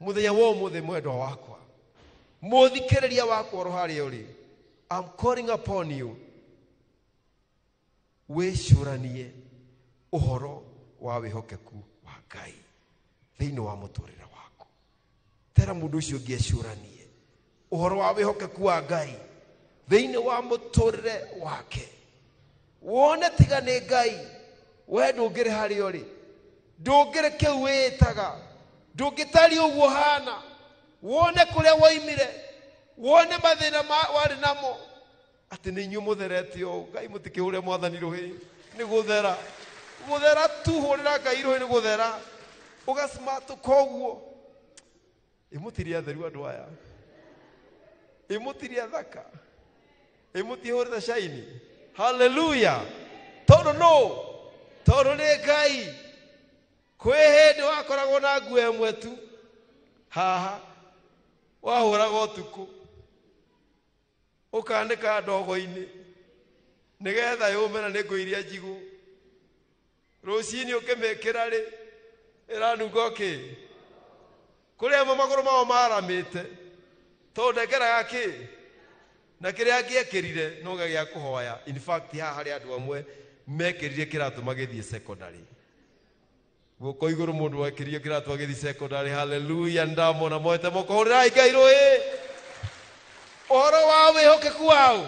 Mũthenya wa ũmũthĩ, mwendwa wakwa, mũthikĩrĩria wakwa oro harĩa ũrĩ, I'm calling upon you, wĩcũranie ũhoro wa wĩhokeku wa Ngai thĩinĩ wa mũtũrĩre waku. Tera mũndũ ũcio ũngĩ ecũranie ũhoro wa wĩhokeku wa Ngai thĩinĩ wa mũtũrĩre wake. Wone tiga nĩ Ngai, we ndũngĩrĩ harĩa ũrĩ, ndũngĩrĩ kĩu wĩĩtaga, Ndũngĩtariĩ ũguo hana, wone kũrĩa woimire, wone mathĩna warĩ namo, atĩ nĩ inyuĩ mũtherete ũũ. Ngai mũtikĩhũre mwathani rũhĩ, nĩ gũthera gũthera tu, hũrĩra Ngai rũhĩ nĩ gũthera, ũgacimatũka ũguo. Ĩ mũtirĩ atheru andũ aya, ĩ mũtirĩ athaka, ĩ mũtihũrĩte caini. Haleluya! Tondũ nũ? Tondũ nĩ Ngai. Kwĩ hĩndĩ wakoragwo na nguo ĩmwe tu haha, wahũraga ũtukũ ũkanĩka ndogo-inĩ nĩgetha yũme na nĩ nguo iria njigũ. Rũcinĩ ũkĩmĩkĩra rĩ, ĩranunga kĩ? Kũrĩ amwe magũrũ mao maramĩte tondũ ndekĩraga kĩ na kĩrĩa angĩekĩrire no gĩa kũhoya. In fact, haha harĩ andũ amwe mekĩrire kĩratũ magĩthiĩ secondary. Guoko igũrũ mũndũ wekĩrire kĩratũ agĩthiĩ secondary. Haleluya! Ndamona moete moko, hũrĩrai Ngai rũĩ. Ũhoro wa wĩhokeku wao,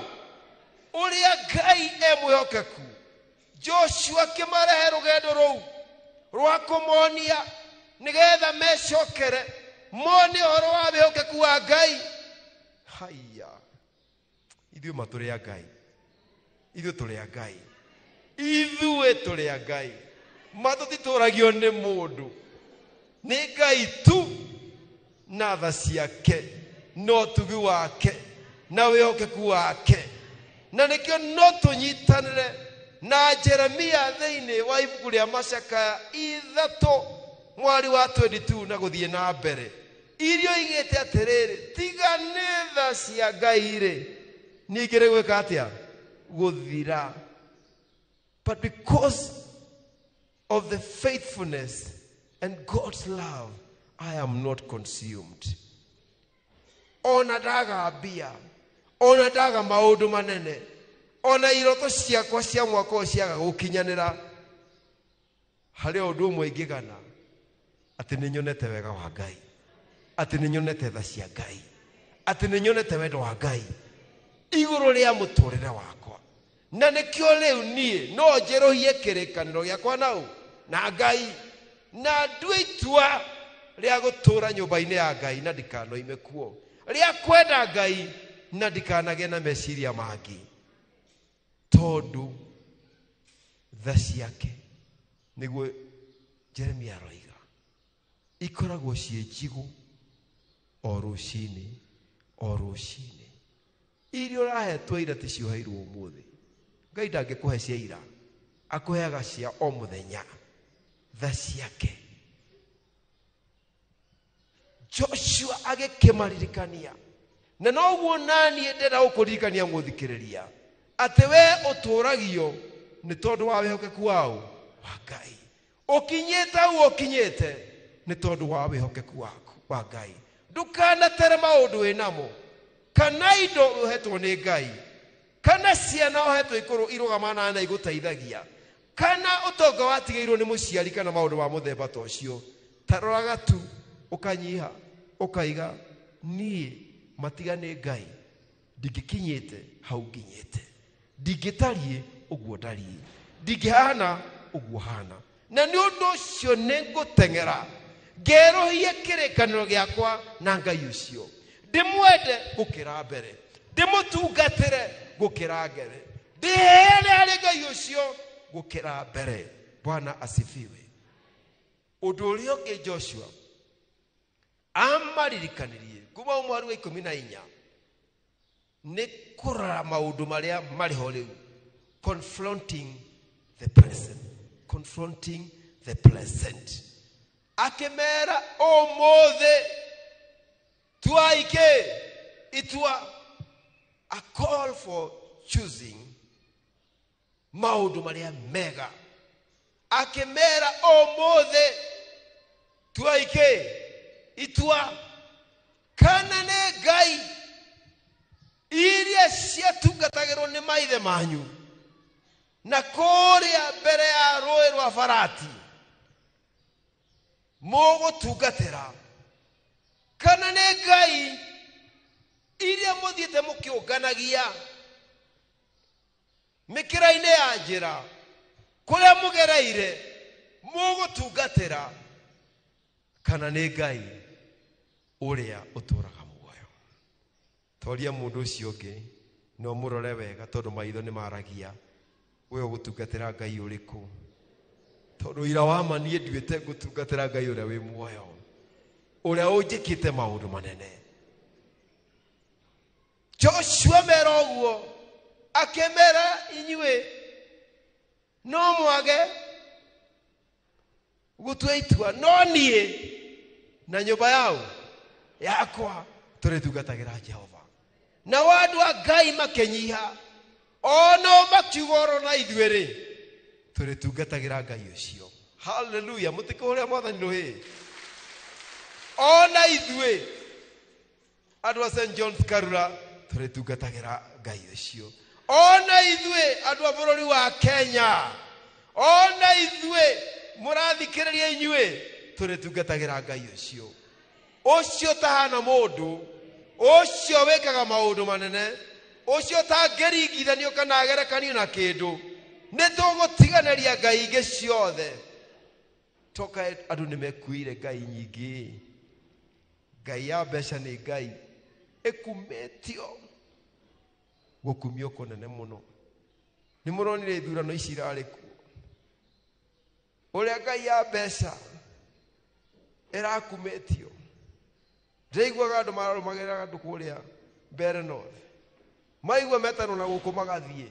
ũrĩa Ngai e mwĩhokeku, Joshua akĩmarehe rũgendo rũu rwa kũmonia nĩgetha mecokere mone ũhoro wa wĩhokeku wa Ngai. Haiya, ithuĩ ma tũrĩ a Ngai, ithuĩ tũrĩ a Ngai, ithuĩ tũrĩ a Ngai. Ma tũtitũragio nĩ mũndũ, nĩ Ngai tu na tha ciake na ũtugi wake na wĩhokeku wake. Na nĩkĩo no tũnyitanĩre na Jeremia thĩinĩ wa ibuku rĩa Macakaya 3 mwari wa 22 na gũthiĩ na mbere, irio igĩte atĩrĩrĩ, tiga nĩ tha cia Ngai rĩ, ningĩ rĩ gwĩka atĩa? Gũthira. But because of the faithfulness and God's love, I am not consumed. Ona ndaga mbia, ona ndaga maũndũ manene, ona iroto ciakwa cia mwaka ũyũ ciaga gũkinyanĩra, harĩ ũndũ ũmwe ingĩgana, atĩ nĩ nyonete wega wa Ngai, atĩ nĩ nyonete tha cia Ngai, atĩ nĩ nyonete wendo wa Ngai igũrũ rĩa mũtũrĩre wakwa. Na nĩkĩo rĩu niĩ no njerũhie kĩrĩkanĩro gĩakwa nau na Ngai, na ndue itua rĩa gũtũũra nyũmba-inĩ ya Ngai na ndikanoime kuo, rĩa kwenda Ngai na ndikanagĩe na meciria mangĩ, tondũ tha ciake, nĩguo Jeremia aroiga, ikoragwo ciĩ njigũ o rũcinĩ o rũcinĩ. Iria ũrahetwo ira ti cioheirwo ũmũthĩ. Ngai ndangĩkũhe cia ira, akũheaga cia o mũthenya, tha ciake. Joshua agĩkĩmaririkania, na noguo naniĩ ndĩrenda gũkũririkania mũthikĩrĩria, atĩ we ũtũragio nĩ tondũ wa wĩhokeku wao wa Ngai. Ũkinyĩte hau ũkinyĩte nĩ tondũ wa wĩhokeku waku wa Ngai. Ndũkanatere maũndũ wĩnamo, kana indo ũhetwo nĩ Ngai, kana ciana ũhetwo ikũrũ irũgamana na igũteithagia, kana ũtonga watigĩirwo nĩ mũciari, kana maũndũ ma mũthemba ta ũcio. Taroraga tu ũkanyiha, ũkaiga niĩ matiga nĩ Ngai ndingĩkinyĩte hau nginyĩte, ndingĩtariĩ ũguo ndariĩ, ndingĩhana ũguo hana. Na nĩ ũndũ ũcio nĩ ngũteng'era ngerũhie kĩrĩkanĩro gĩakwa na Ngai ũcio, ndĩmwende gũkĩra mbere, ndĩmũtungatĩre gũkĩra mbere, ndĩheane harĩ Ngai ũcio gũkĩra mbere. Bwana asifiwe. Ũndũ ũrĩa ũngĩ Joshua amaririkanirie kuma mweri wa 14 nĩ kũrora maũndũ marĩa marĩ ho rĩu, confronting the present, confronting the present. Akĩmera ũmũthĩ tuai kĩ itua, a call for choosing maũndũ marĩa mega. Akĩmera ũmũthĩ tuai kĩ itua, kana nĩ Ngai iria ciatungatagĩrwo nĩ maithe manyu na kũrĩa mbere ya rũĩ rwa Farati mũgũtungatĩra, kana nĩ Ngai iria mũthiĩte mũkĩũnganagia mĩkĩra-inĩ ya njĩra kũrĩa mũgereire mũgũtungatĩra. Kana nĩ Ngai ũrĩa ũtũũraga muoyo. Toria mũndũ ũcio ũngĩ no mũrore wega tondũ maitho nĩ maragia. We ũgũtungatĩra Ngai ũrĩkũ? Tondũ ũira wa ma niĩ nduĩte ngũtungatĩra Ngai ũrĩa wĩ muoyo, ũrĩa ũnjĩkĩte maũndũ manene. Joshua mera ũguo, akĩmera inyuĩ no mwage gũtua itua, no niĩ na nyũmba yao yakwa tũrĩtungatagĩra Jehova. Nao andũ a Ngai makĩnyiha, onao makiuga oro na ithuĩ rĩ, tũrĩtungatagĩra Ngai ũcio. Haleluya, mũtikũhũrĩra Mwathani rũhĩ. Ona ithuĩ andũ a St John's Karura tũrĩtungatagĩra Ngai ũcio. Ona ithuĩ andũ a bũrũri wa Kenya, ona ithuĩ mũrathikĩrĩria inyuĩ, tũrĩtungatagĩra Ngai ũcio. Ũcio tahana mũndũ, ũcio wĩkaga maũndũ manene, ũcio ũtangĩringithanio kana agerekanio na kĩndũ. Nĩ tũgũtiganĩria ngai ingĩ ciothe. Toka andũ nĩ mekuire ngai nyingĩ. Ngai ya mbeca nĩ ngai ĩkumĩtio gũkumio kũnene mũno. Nĩ mũronire ithurano ici irarĩ kuo, ũrĩa ngai ya mbeca ĩrakumĩtio. Ndĩraiguaga andũ mararũmagĩrĩra andũ kũrĩa Mbere North, maigua metanwo na gũkũ magathiĩ,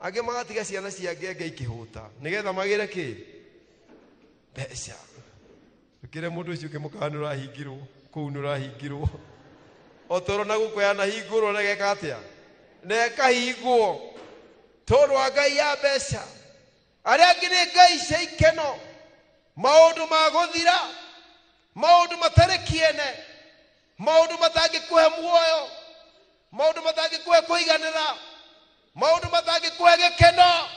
angĩ magatiga ciana cia ngenge ikĩhũta nĩgetha magĩre kĩ mbeca. Ũkĩre mũndũ ũcio ũngĩ mũkawa nĩ ũrahingirwo kũu, nĩ ũrahingirwo o toro na gũkũ yanahingũrwo na geka atĩa na ĩkahingwo tondũ wa ngai ya mbeca. Arĩa angĩ nĩ ngai cia ikeno, maũndũ ma gũthira, maũndũ matarĩ kĩene, maũndũ matangĩkũhe muoyo, maũndũ matangĩkũhe kũiganĩra, maũndũ matangĩkũhe gĩkeno,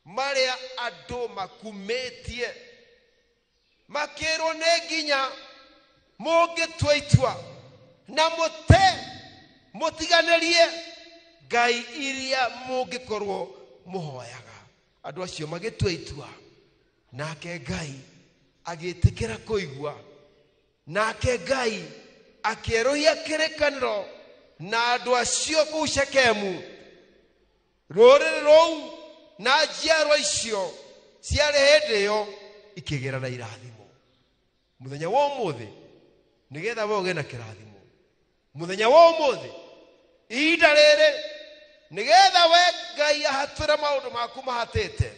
marĩa andũ makumĩtie makĩrwo nĩ nginya mũngĩtua itua na mũte mũtiganĩrie ngai iria mũngĩkorwo mũhoyaga. Andũ acio magĩtua itua, nake Ngai agĩtĩkĩra kũigua, nake Ngai akĩerũhia kĩrĩkanĩro na andũ acio kũu Shekemu. Rũrĩrĩ rũu na njiarwa icio ciarĩ hĩndĩ ĩyo ikĩgĩra na irathimo. Mũthenya wa ũmũthĩ nĩgetha we ũgĩe na kĩrathimo, mũthenya wa ũmũthĩ ihinda rĩrĩ nĩgetha we Ngai ahatũre maũndũ maku mahatĩte,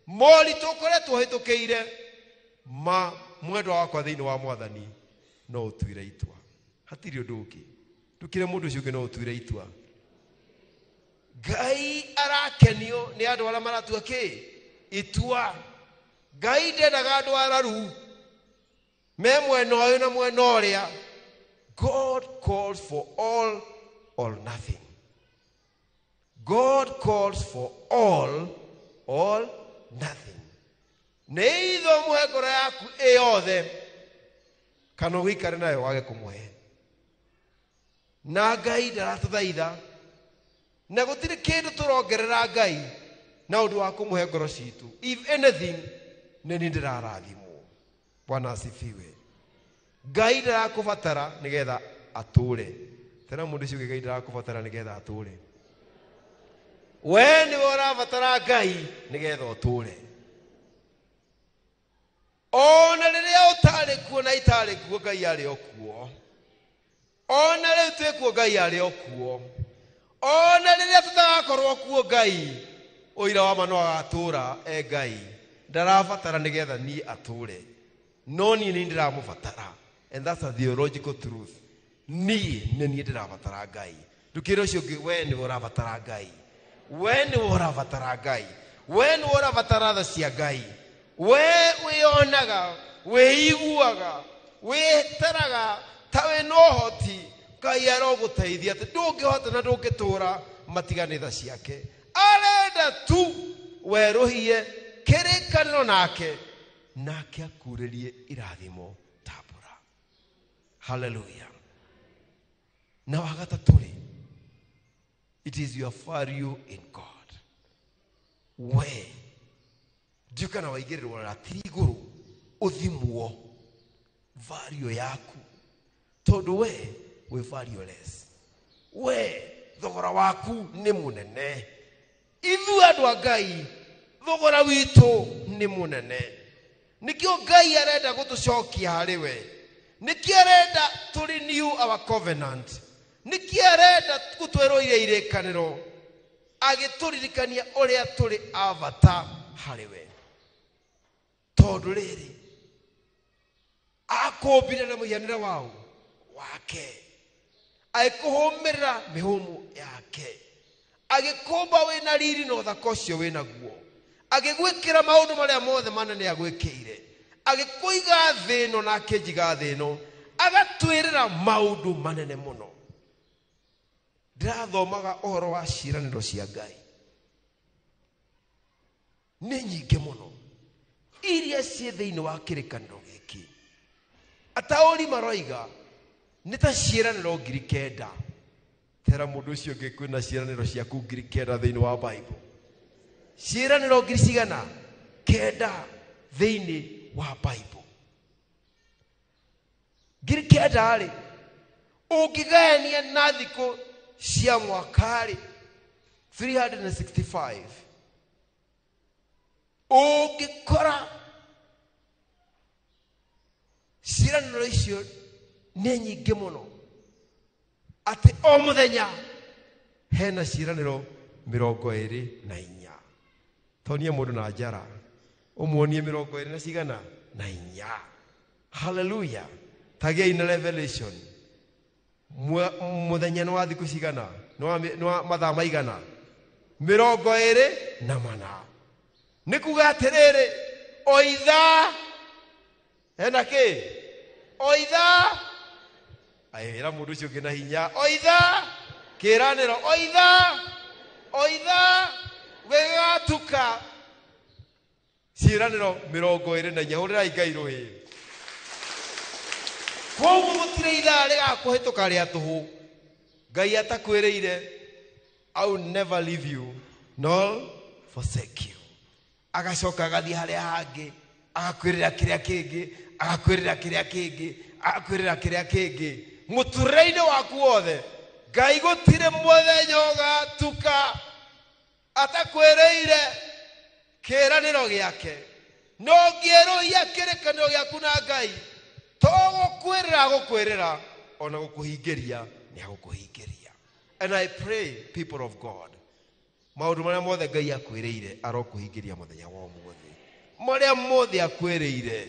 moritũ ũkoretwo ũhĩtũkĩire, ma mwendwa wakwa thĩinĩ wa Mwathani, no ũtuire itua. Hatirĩ ũndũ ũngĩ. Ndũkĩre mũndũ ũcio ũngĩ, no ũtuire itua. Ngai arakenio nĩ andũ arĩa maratua kĩ itua. Ngai ndendaga andũ araru me mwena ũyũ na mwena ũrĩa. God calls for all or nothing. God calls for all or nothing. Nĩ itho mũhe ngoro yaku ĩ yothe kana ũgĩikare nayo wage kũmũhe. Na Ngai ndaratũthaitha, na gũtirĩ kĩndũ tũrongerera Ngai na ũndũ wa kũmũhe ngoro citũ. If anything, nĩ niĩ ndĩrarathimwo. Bwana asifiwe. Ngai ndarakũbatara nĩgetha atũre. Tena mũndũ ũcio ũngĩ, Ngai ndarakũbatara nĩgetha atũre. We nĩwe ũrabatara Ngai nĩgetha ũtũre. Ona rĩrĩa ũtarĩ kuo na itarĩ kuo, Ngai arĩ o kuo. Ona rĩu twĩ kuo, Ngai arĩ o kuo. Ona rĩrĩa tũtagakorwo kuo, Ngai ũira wa ma no agatũra e Ngai. Ndarabatara nĩgetha niĩ atũre, no niĩ nĩ ndĩramũbatara. And that's a theological truth. Niĩ nĩ niĩ ndĩrabatara Ngai. Ndũkĩre ũcio ũngĩ, we nĩwe ũrabatara Ngai, we nĩwe ũrabatara Ngai, we nĩwe ũrabatara tha cia Ngai. We wĩyonaga, wĩiguaga, wĩtaraga ta wĩna ũhoti, Ngai arogũteithia atĩ ndũngĩhota na ndũngĩtũra matiganĩ tha ciake. Arenda tu werũhie kĩrĩkanĩro nake, nake akurĩrie irathimo ta mbura. Haleluya. Na wa gatatũ rĩ, it is your value in God. We ndiũ kana waigĩrĩrwo ratiri igũrũ ũthimwo. Value yaku tondu we wĩ valueless, we thogora waku nĩ mũnene. Ithuĩ andũ a Ngai thogora witũ nĩ mũnene. Nĩkĩo Ngai arenda gũtũcokia harĩ we, nĩkĩo arenda to renew our covenant, nĩkĩo arenda gũtwerũiria irĩkanĩro, agĩtũririkania ũrĩa tũrĩ a bata harĩ we. Tondũ rĩrĩ akũmbire na mũhianĩre wao wake, agĩkũhũmĩrĩra mĩhũmũ yake, agĩkũmba wĩna riri na ũthaka ũcio wĩnaguo, agĩgwĩkĩra maũndũ marĩa mothe manene agwĩkĩire, agĩkũiga thĩ ĩno na akĩnjiga thĩ ĩno, agatwĩrĩra maũndũ manene mũno. Ndĩrathomaga ũhoro wa ciĩranĩro cia Ngai nĩ nyingĩ mũno iria ciĩ thĩinĩ wa kĩrĩkanĩro gĩkĩ. Ataũri maroiga nĩ ta ciĩranĩro 9,000. Tera mũndũ ũcio ũngĩ kwĩna ciĩranĩro ciaku 9,000 thĩinĩ wa Bible. Ciĩranĩro ngiri cigana? 9 thĩinĩ wa Bible. 9,000 rĩ, ũngĩgayania na thikũ cia mwaka rĩ, 365, ũngĩkora ciĩranĩro icio nĩ nyingĩ mũno atĩ o mũthenya hena ciĩranĩro 24. Tonie mũndũ na njara ũmuonie 24 na cigana? Na inya. Hallelujah. Tagiai na revelation. Mũthenya nĩ wa thikũ cigana? Nĩ wa mathaa maigana? 24. Nĩ kuga atĩrĩrĩ, o ithaa hena kĩ? O ithaa ĩra mũndũ ũcio ũngĩ na hinya, o ithaa kĩranĩro, o ithaa, o ithaa gĩgatuka ciĩranĩro 24. Hũrĩrai Ngai rũhĩ. Koguo gũtirĩ ithaa rĩgakũhĩtũka rĩa tũhũ Ngai atakwĩrĩire, I will never leave you nor forsake you. Agacoka agathiĩ harĩa hangĩ, agakwĩrĩra kĩrĩa kĩngĩ, agakwĩrĩra kĩrĩa kĩngĩ, agakwĩrĩra kĩrĩa kĩngĩ. Mũtũrĩre-inĩ waku wothe Ngai gũtirĩ mũthenya ũgatuka atakwĩrĩire kĩranĩro gĩake. No ũngĩerũhia kĩrĩkanĩro gĩaku na Ngai, to gũkwĩrĩra agũkwĩrĩra, ona gũkũhingĩria nĩ agũkũhingĩria. And I pray, people of God, maũndũ marĩa mothe Ngai akwĩrĩire arokũhingĩria mũthenya wa ũmũthĩ. Marĩa mothe akwĩrĩire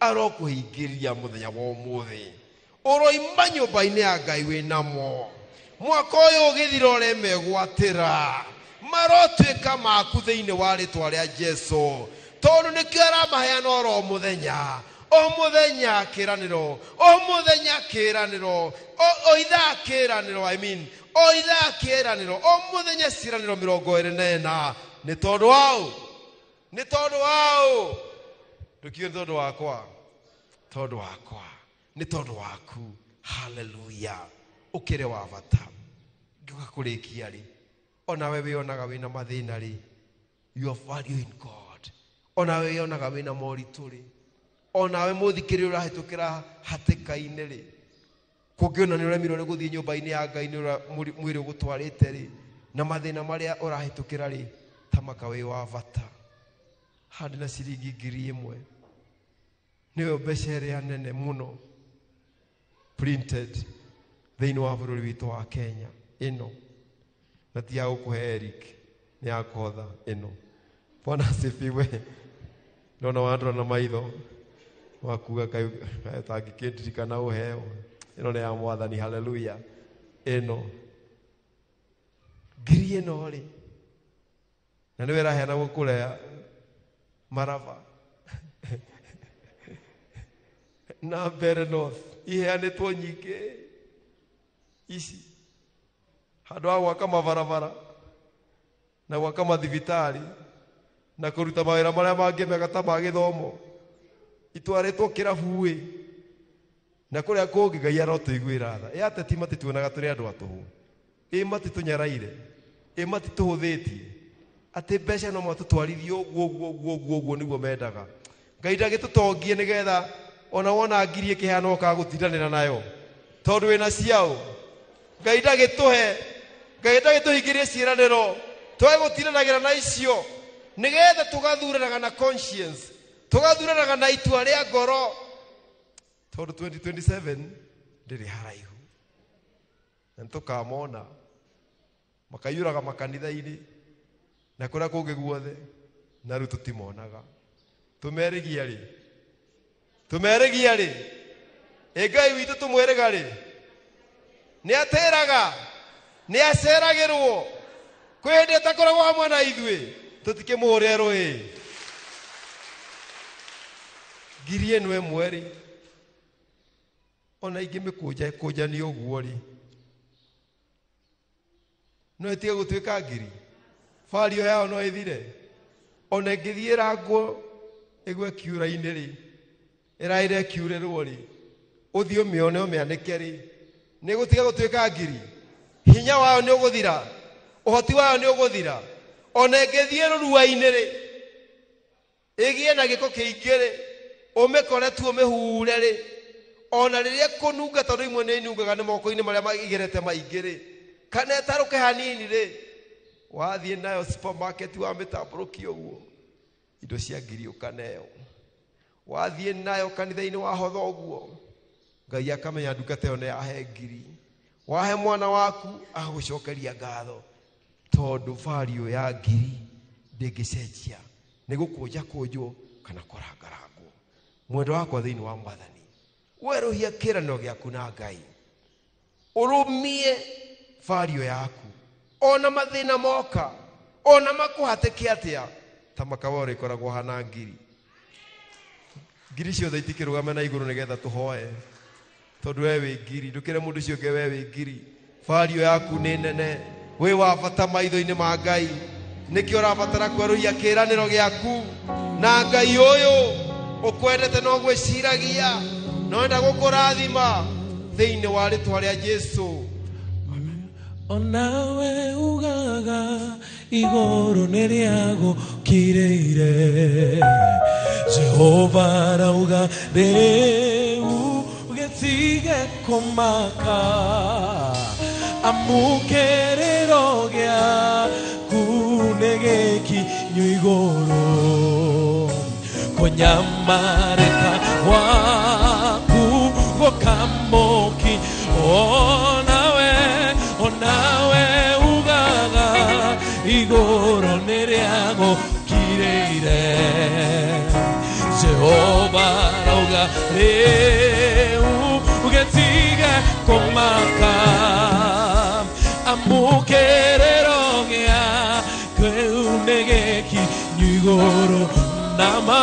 arokũhingĩria mũthenya wa ũmũthĩ. Ũroima nyũmba-inĩ ya Ngai wĩnamo. Mwaka ũyũ ũgĩthira ũremegwatĩra, marotuĩka maku thĩinĩ wa rĩtwa rĩa Jesu. Tondũ nĩkĩo aramaheana oro mũthenya, o mũthenya kĩranĩro, o mũthenya kĩranĩro, o ithaa kĩranĩro, I mean, o ithaa kĩranĩro, o mũthenya ciĩranĩro 24. Nĩ tondũ waũ? Nĩ tondũ waũ? Ndũkiuge nĩ tondũ wakwa, tondũ wakwa, nĩ tondũ waku. Hallelujah. Ũkĩrĩ wa bata. Ngĩũka kũrĩkia rĩ, onawe wĩonaga wĩna mathĩna rĩ, you are value in God. Onawe wĩonaga wĩna moritũ rĩ, onawe mũthikĩrĩria ũrahĩtũkĩra hatĩka-inĩ rĩ, kũngĩona nĩ ũremirwo nĩ gũthiĩ nyũmba-inĩ ya Ngai nĩ ũrĩa mwĩrĩ ũgũtwarĩte rĩ, na mathĩna marĩa ũrahĩtũkĩra rĩ, tamaka wĩ wa bata. Haha ndĩna ciringi 1,000, nĩyo mbeca ĩrĩa nene mũno printed thĩinĩ wa bũrũri witũ wa Kenya ĩno, na ti ya gũkũhe Eric, nĩ ya kũhotha ĩno. Bwana asifiwe. Ndona wandora na maitho wakuga kaĩ ũtangĩkĩndirikana ũheo. Ĩno nĩ ya Mwathani. Hallelujah. Ĩno ngiri ĩno rĩ, na nĩwe ĩraheanagwo kũrĩa Maraba na Mbere North, iheanĩtwo nyingĩ ici handũ ha gwaka mabarabara na gwaka mathibitarĩ na kũruta mawĩra marĩa mangĩ mega ta ma gĩthomo, itwarĩtwo kĩrabu-ĩ na kũrĩa kũngĩ. Ngai arotũiguĩra tha. Ĩ ateti matituonaga tũrĩ andũ a tũhũ, ĩ matitũnyaraire, ĩ matitũhũthĩtie, atĩ mbeca no matũtwarithie ũguo ũguo ũguo ũguo ũguo nĩguo mendaga. Ngai ndagĩtũtongie nĩgetha Ona wona ngiri ĩkĩheana ũkaga gũtindanĩra nayo tondũ wĩna ciao. Ngai ndagĩtũhe, Ngai ndagĩtũhingĩrie ciĩranĩro twage gũtindanagĩra na icio, nĩgetha tũgathuranaga na conscience, tũgathuranaga na itua rĩa ngoro, tondũ 2027 ndĩrĩ haraihu na nĩtũkamona makaiyũraga makanitha-inĩ na kũrĩa kũngĩ guothe, na rĩu tũtimonaga. Tũmerĩgia rĩ? Tũmerĩgia rĩ? Ĩ Ngai witũ tũmwĩrĩga rĩ? Nĩ atĩraga, nĩ aceragĩrwo, kwĩ hĩndĩ atakoragwo hamwe na ithuĩ, tũtikĩmũhũre rũĩ. Ngiri ĩno ĩmwe rĩ, ona ingĩmĩkũnja ĩkũnjanio ũguo rĩ, no ĩtige gũtuĩka ngiri, bario yao no ĩthire. Ona ĩngĩthiĩ ĩrangwo ĩgwe kiura-inĩ rĩ, ĩraĩre ĩkiurĩrwo rĩ, ũthiĩ ũmĩone ũmĩanĩke rĩ, nĩ ĩgũtiga gũtuĩka ngiri. Hinya wayo nĩ ũgũthira, ũhoti wayo nĩ ũgũthira. Ona ĩngĩthiĩ rũrua-inĩ rĩ, ĩgĩe na gĩko kĩingĩ rĩ, ũmĩkore tu ũmĩhure rĩ, ona rĩrĩa ĩkũnunga, tondũ imwe nĩ inungaga nĩ moko-inĩ marĩa igerete maingĩ rĩ, kana ĩtarũke hanini rĩ, wathiĩ nayo supermarket wamĩtambũrũkia ũguo, indo cia ngiri ũkaneo. Wathiĩ nayo kanitha-inĩ wahotha ũguo, Ngai akamenya ndungata ĩyo nĩ yahe ngiri. Wahe mwana waku agagũcokeria ngatho, tondũ value ya ngiri ndĩngĩcenjia, nĩ gũkũnja kũnjwo kana kũrangarangwo. Mwendo wakwa thĩinĩ wa Mwathani, werũhia kĩĩranĩro gĩaku na Ngai, ũrũmie value yaku, ona mathĩna moka, ona makũhatĩke atĩa, ta makawa ũrĩkoragwo hana ngiri. Ngiri ciothe itikĩrũgame na igũrũ nĩgetha tũhoe, tondũ we wĩ ngiri, ndũkĩre mũndũ ũcio ũngĩ we wĩ ngiri. Value yaku nĩ nene, wĩ wa bata maitho-inĩ ma Ngai. Nĩkĩo ũrabatara kwerũhia kĩĩranĩro gĩaku na Ngai ũyũ ũkwendete no gwĩciragia, no enda gũkũrathima thĩinĩ wa rĩtwa rĩa Jesũ. Onawe ugaga igũrũ nĩ rĩagũkirĩire, Jehova arauga rĩu gĩtige kũmaka, amũkĩrĩro gĩaku nĩ gĩkinyu igũrũ, kũnyamarĩka gwaku gũkamũki. Onawe, onawe ugaga igũrũ nĩ rĩagũkirĩire, Jehova arauga rĩu gĩtige kũmaka, amũkĩrĩro gĩaku nĩ gĩkinyu igũrũ, nama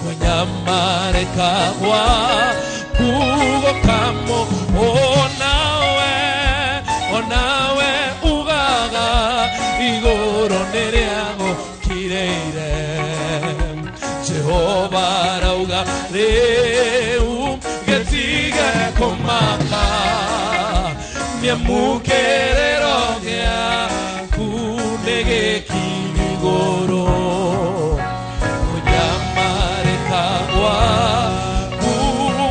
kũnyamarĩka gwaku gũkamũ. Onawe, onawe ugaga igũrũ nĩ rĩagũkirĩire, Jehova arauga rĩu gĩtige kũmaka, nĩamũkĩrĩro gĩaku nĩ gĩkinyu igũrũ, kũnyamarĩka gwaku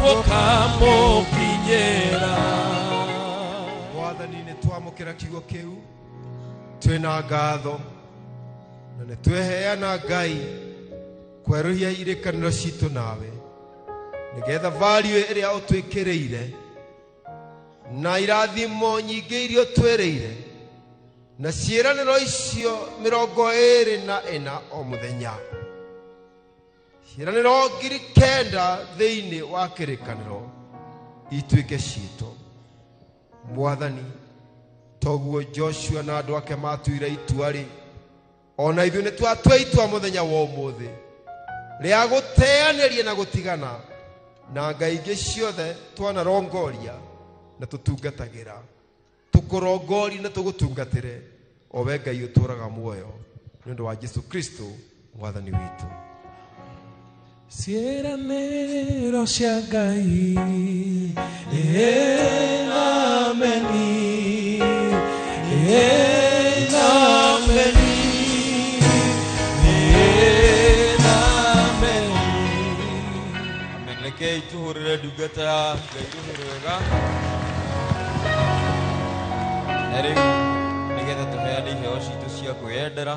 gũkamũkinyĩra. Mwathani, nĩ twamũkĩra kiugo kĩu twĩna ngatho, na nĩ tweheana Ngai kwerũhia irĩkanĩro citũ nawe, nĩgetha value ĩrĩa ũtwĩkĩrĩire na irathimo nyingĩ iria ũtwĩrĩire na ciĩranĩro icio 24 o mũthenya, ciĩranĩro 9,000 thĩinĩ wa kĩrĩkanĩro ituĩke citũ. Mwathani, toguo Joshua na andũ ake matuire itua rĩ, ona ithuĩ nĩ twatua itua mũthenya wa ũmũthĩ rĩa gũteanĩria na gũtigana na ngai ingĩ ciothe twanarongoria na tũtungatagĩra, tũkũrongorie na tũgũtungatĩre o we Ngai ũtũũraga muoyo, nĩ ũndũ wa Jesu Kristo Mwathani witũ. Ciĩranĩro cia Ngai ĩnameni, ĩnameni, ĩnameni. Amen. Rekei tuhũrĩre ndungata ya Ngai rũhĩ rwega. Na rĩu nĩgetha tũheane iheo citũ cia kwĩyendera,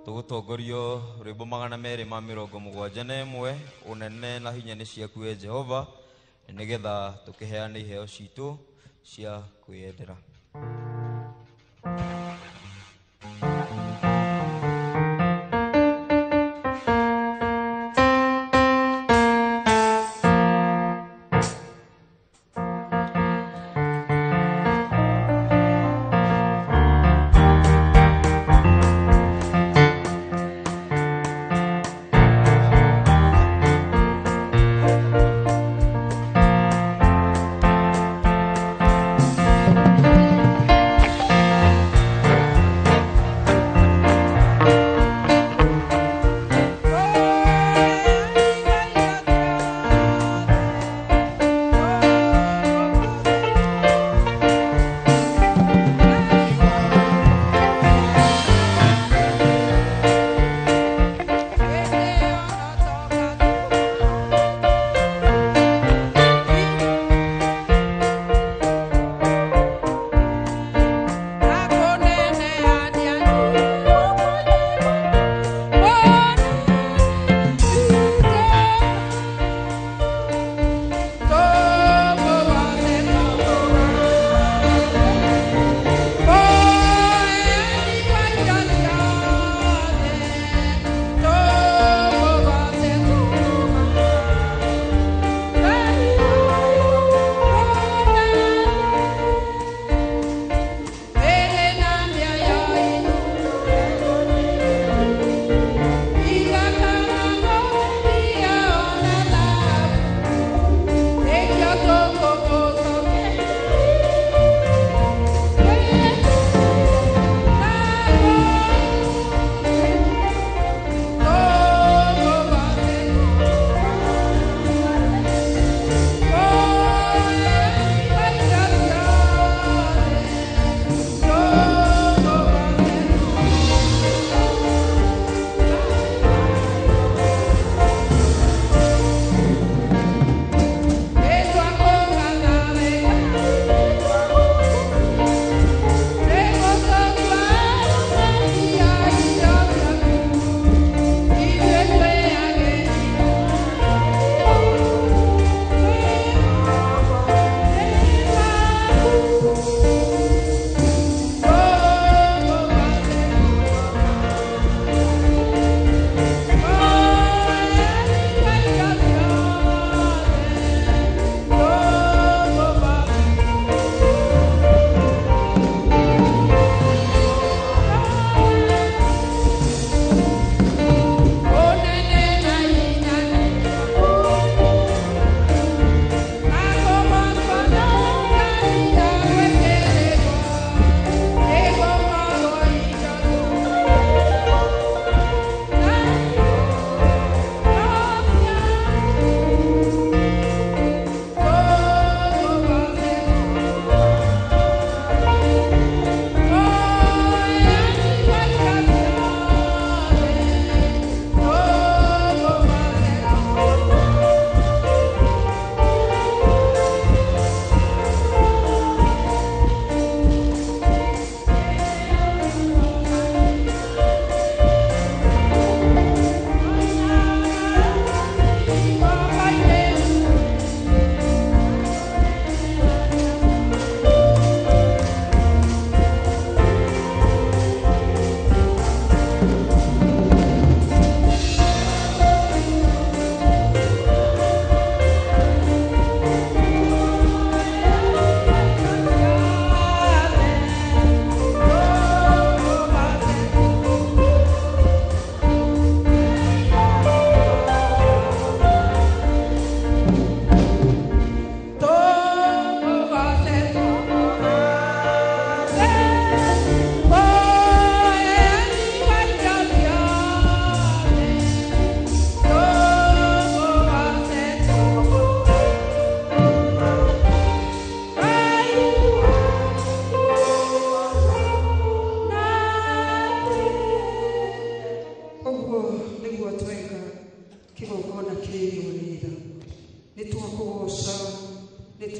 tũgũtongorio rwĩmbo 271, ũnene na hinya nĩ ciaku we Jehova, nĩgetha tũkĩheane iheo citũ cia kwĩyendera. Thank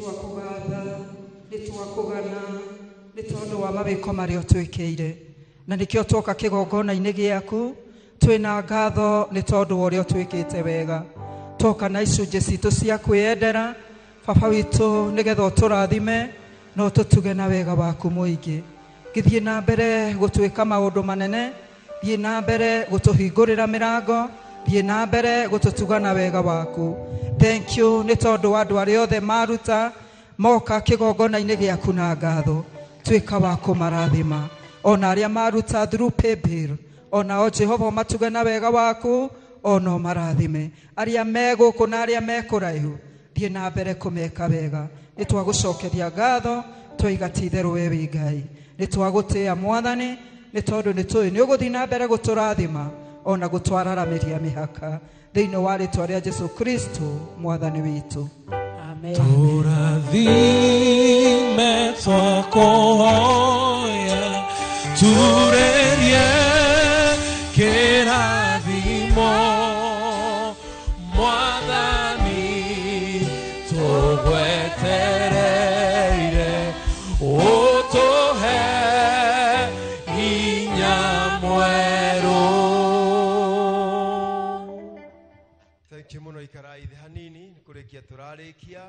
Twakũgatha, nĩ twakũgana nĩ tondũ wa mawĩko marĩa ũtwĩkĩire, na nĩkĩo twoka kĩgongona-inĩ gĩaku twĩna ngatho nĩ tondũ wa ũrĩa ũtwĩkĩte wega. Twoka na icunjĩ citũ cia kwĩyendera, Baba witũ, nĩgetha ũtũrathime na ũtũtuge na wega waku mũingĩ. Gĩthiĩ na mbere gũtwĩka maũndũ manene, thiĩ na mbere gũtũhingũrĩra mĩrango, thiĩ na mbere gũtũtuga na wega waku. Thank you nĩ tondũ wa andũ arĩa othe maruta moka kĩgongona-inĩ gĩaku na ngatho. Tuĩka wa kũmarathima, ona arĩa maruta through paybill, onao Jehova ũmatuge na wega waku, ona ũmarathime. Arĩa me gũkũ na arĩa me kũraihu, thiĩ na mbere kũmeka wega. Nĩ twagũcokeria ngatho, twaiga ti itherũ we wĩ Ngai. Nĩ twagũtĩĩa Mwathani, nĩ tondũ nĩ tũĩ nĩ ũgũthiĩ na mbere gũtũrathima ona gũtwararamĩria mĩhaka, thĩinĩ wa rĩtwa rĩa Jesu Kristo Mwathani witũ. Amen. Tũrathime, twakũhoya, turerie kĩrathimo, Mwathani, tũgwetereire ũtũhe hinya mwerũ. Thank you muno. Ikarai thĩ hanini, nĩ kũrĩkia tũrarĩkia.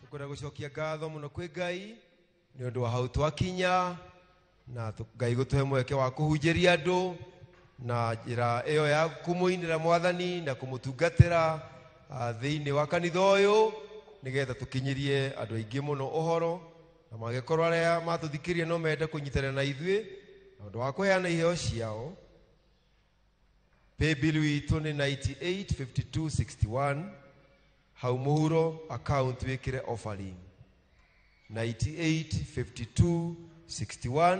Tũkwenda gũcokia ngatho mũno kwĩ Ngai nĩ ũndũ wa hau twakinya, na Ngai gũtũhe mweke wa kũhunjĩria andũ na njĩra ĩyo ya kũmũinĩra Mwathani na kũmũtungatĩra thĩinĩ wa kanitha ũyũ, nĩgetha tũkinyĩrie andũ aingĩ mũno ũhoro, na mangĩkorwo arĩa matũthikĩria no mende kũnyitanĩra na ithuĩ na ũndũ wa kũheana iheo ciao. Paybill witũ nĩ 985261, hau mũhuro account wĩkĩre offering 985261,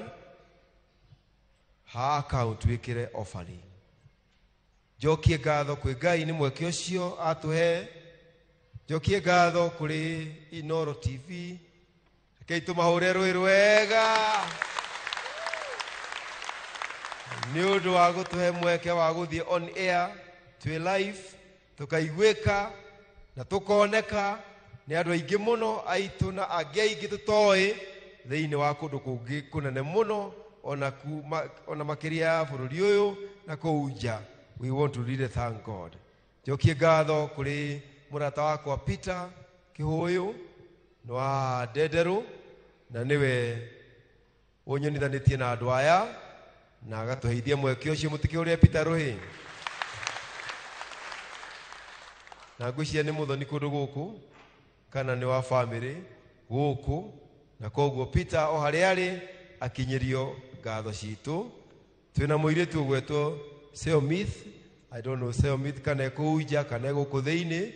ha account wĩkĩre offering. Njokie ngatho kwĩ Ngai nĩ mweke ũcio atũhe. Njokie ngatho kũrĩ Inoro TV. Rekei tũmahũre rũĩ rwega nĩ ũndũ wa gũtũhe mweke wa gũthiĩ on air twĩ live, tũkaiguĩka na tũkoneka nĩ andũ aingĩ mũno aitũ na angĩ aingĩ tũtoĩ thĩinĩ wa kũndũ kũngĩ kũnene mũno, ona ona makĩria ya bũrũri ũyũ na kũu nja. We want to really thank God. Njokie ngatho kũrĩ mũrata wakwa Peter Kĩhũyũ, nĩ wa Ndenderũ, na nĩwe ũnyonithanĩtie na andũ aya na agatũheithia mweke ũcio. Mũtikĩũrĩa Peter rũhĩ, na ngwĩciria nĩ mũthoni kũndũ gũkũ kana nĩ wa famĩlĩ gũkũ, na koguo Peter o harĩa arĩ akinyĩrio ngatho citũ. Twĩna mũirĩtu ũgwetwo Seomith, I don't know Seomith kana ekũu nja kana egũkũ thĩinĩ,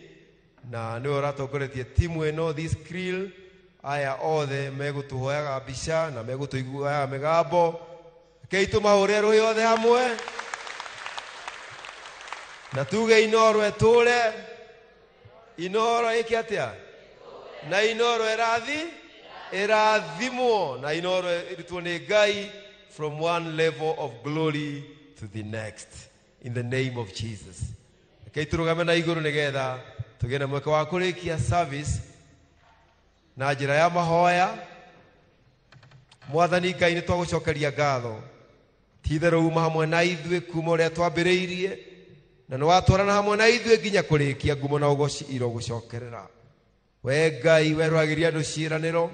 na nĩwe ũratongoretie timu ĩno, this krill aya othe megũtũhoyaga mbica na megũtũiguaga mĩgambo. Rekei tũmahũre rũhĩ othe hamwe na tuge Inoro ĩtũre. Inoro ĩke atĩa? Na Inoro ĩrathimwo, na Inoro ĩrutwo nĩ Ngai from one level of glory to the next, in the name of Jesus. Rekei tũrũgame na igũrũ nĩgetha tũgĩe na mweke wa kũrĩkia service na njĩra ya mahoya. Mwathani Ngai, nĩ twagũcokeria ngatho, ti itherũ uma hamwe na ithuĩ kuma ũrĩa twambĩrĩirie, na nĩ watwarana hamwe na ithuĩ nginya kũrĩkia. Ngumo na ũgoci irogũcokerera we Ngai. Werũhagĩria andũ ciĩranĩro,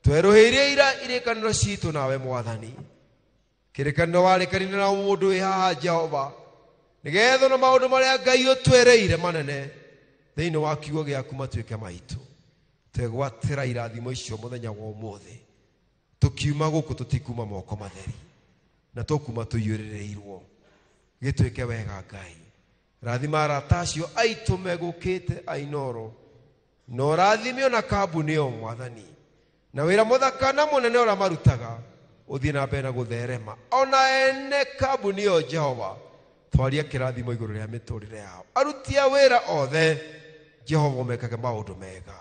twerũhĩirie ira irĩkanĩro citũ nawe Mwathani, kĩrĩkanĩro warĩkanire na mũndũ wĩ haha Jehova, nĩgetha na maũndũ marĩa Ngai ũtwereire manene thĩinĩ wa kiugo gĩaku matuĩke maitũ. Twegwatĩra irathimo icio mũthenya wa ũmũthĩ. Tũkiuma gũkũ tũtikuma moko matheri, na tũkuma tũiyũrĩrĩirwo. Gĩtuĩke wega Ngai, rathima arata acio aitũ megũkĩte ainoro, na ũrathime ona kambuni ĩyo Mwathani, na wĩra mũthaka na mũnene ũrĩa marutaga ũthiĩ na mbere na gũtherema. Ona ene kambuni ĩyo Jehova, twaria kĩrathimo igũrũ rĩa mĩtũrĩre yao. Aruti a wĩra othe Jehova, ũmekage maũndũ mega.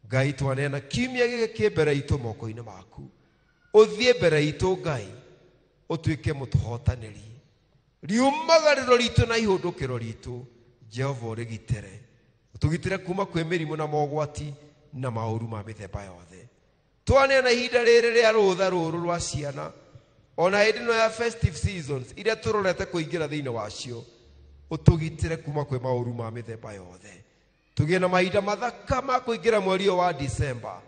Ngai, twaneana kiumia gĩkĩ kĩ mbere itũ moko-inĩ maku. Ũthiĩ mbere itũ Ngai, ũtuĩke mũtũhotanĩri. Riumagarĩro ritũ na ihũndũkĩro ritũ Jehova, ũrĩgitĩre, ũtũgitĩre kuma kwĩ mĩrimũ na mogwati. Na maũru ma mĩthemba yothe. Twaneana ihinda rĩrĩ rĩa rũtha rũrũ rwa ciana ona hĩndĩ ĩno ya festive seasons iria tũrorete kũingĩra thĩinĩ wacio, ũtũgitĩre kuma kwĩ maũru ma mĩthemba yothe. Tũgĩe na mahinda mathaka ma kũingĩra mweri ũyũ wa December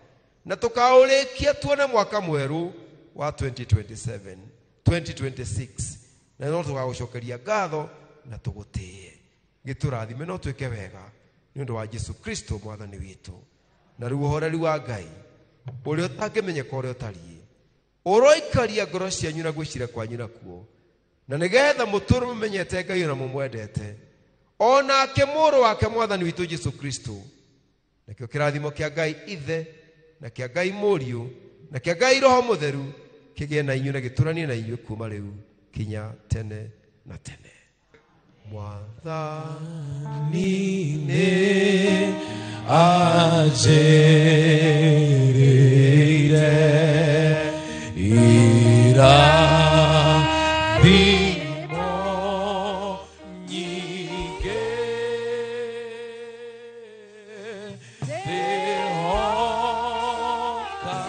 na tũkaũrĩkia tuone mwaka mwerũ wa 2027 2026, na no tũgagũcokeria ngatho na tũgũtĩe. Gĩtũrathime no twĩke wega nĩ ũndũ wa Jesu Kristo mwathani witũ. Na rĩu ũhoreri wa Ngai ũrĩa ũtangĩmenyeka ũrĩa ũtariĩ ũroikaria ngoro cianyu na gwĩciria kwanyu nakuo, na nĩgetha mũtũũre mũmenyete Ngai na mũmwendete, onake mũrũ wake mwathani witũ Jesu Kristo. Nakĩo kĩrathimo kĩa Ngai Ithe na kĩa Ngai Mũriũ na kĩa Ngai Roho Mũtheru kĩgĩe na inyuĩ na gĩtũranie na inyuĩ kuma rĩu kinya tene na tene. Mwathani nĩ anjĩrĩire irathimo nyingĩ, ndĩhokaga.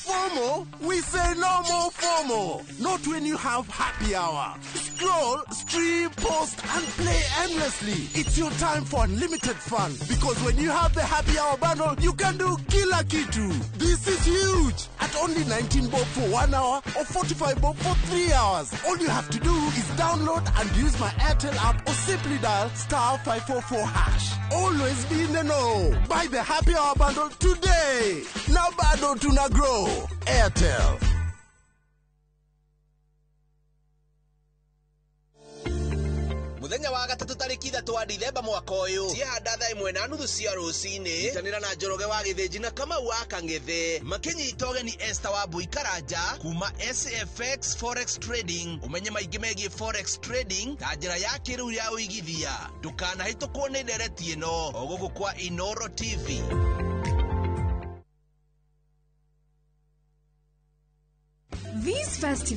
FOMO? We say no more FOMO. Not when you have happy hour. Scroll, stream, post, and play endlessly. It's your time for unlimited fun. Because when you have the happy hour bundle, you can do kila kitu. This is huge. At only 19 bob for 1 hour or 45 bob for 3 hours. All you have to do is download and use my Airtel app or simply dial *544#. Always be in the know. Buy the happy hour bundle today. Now bado tuna grow. Airtel. Muthenya wa gatatu tariki 3 wa Dithemba mwaka ũyũ, ciahanda thaa 1:30 cia rũcinĩ, nyitanĩra na Njoroge wa Gĩthĩnji na Kamau wa Kang'ethe makĩnyita ũgeni Esther wa Mbui Karanja kuma SFX Forex Trading. Ũmenye maingĩ megiĩ Forex Trading ta njĩra ya kĩrĩu ya ũigithia. Ndũkanahĩtũkwo nĩ ndereti ĩno o gũkũ kwa Inoro TV. These festive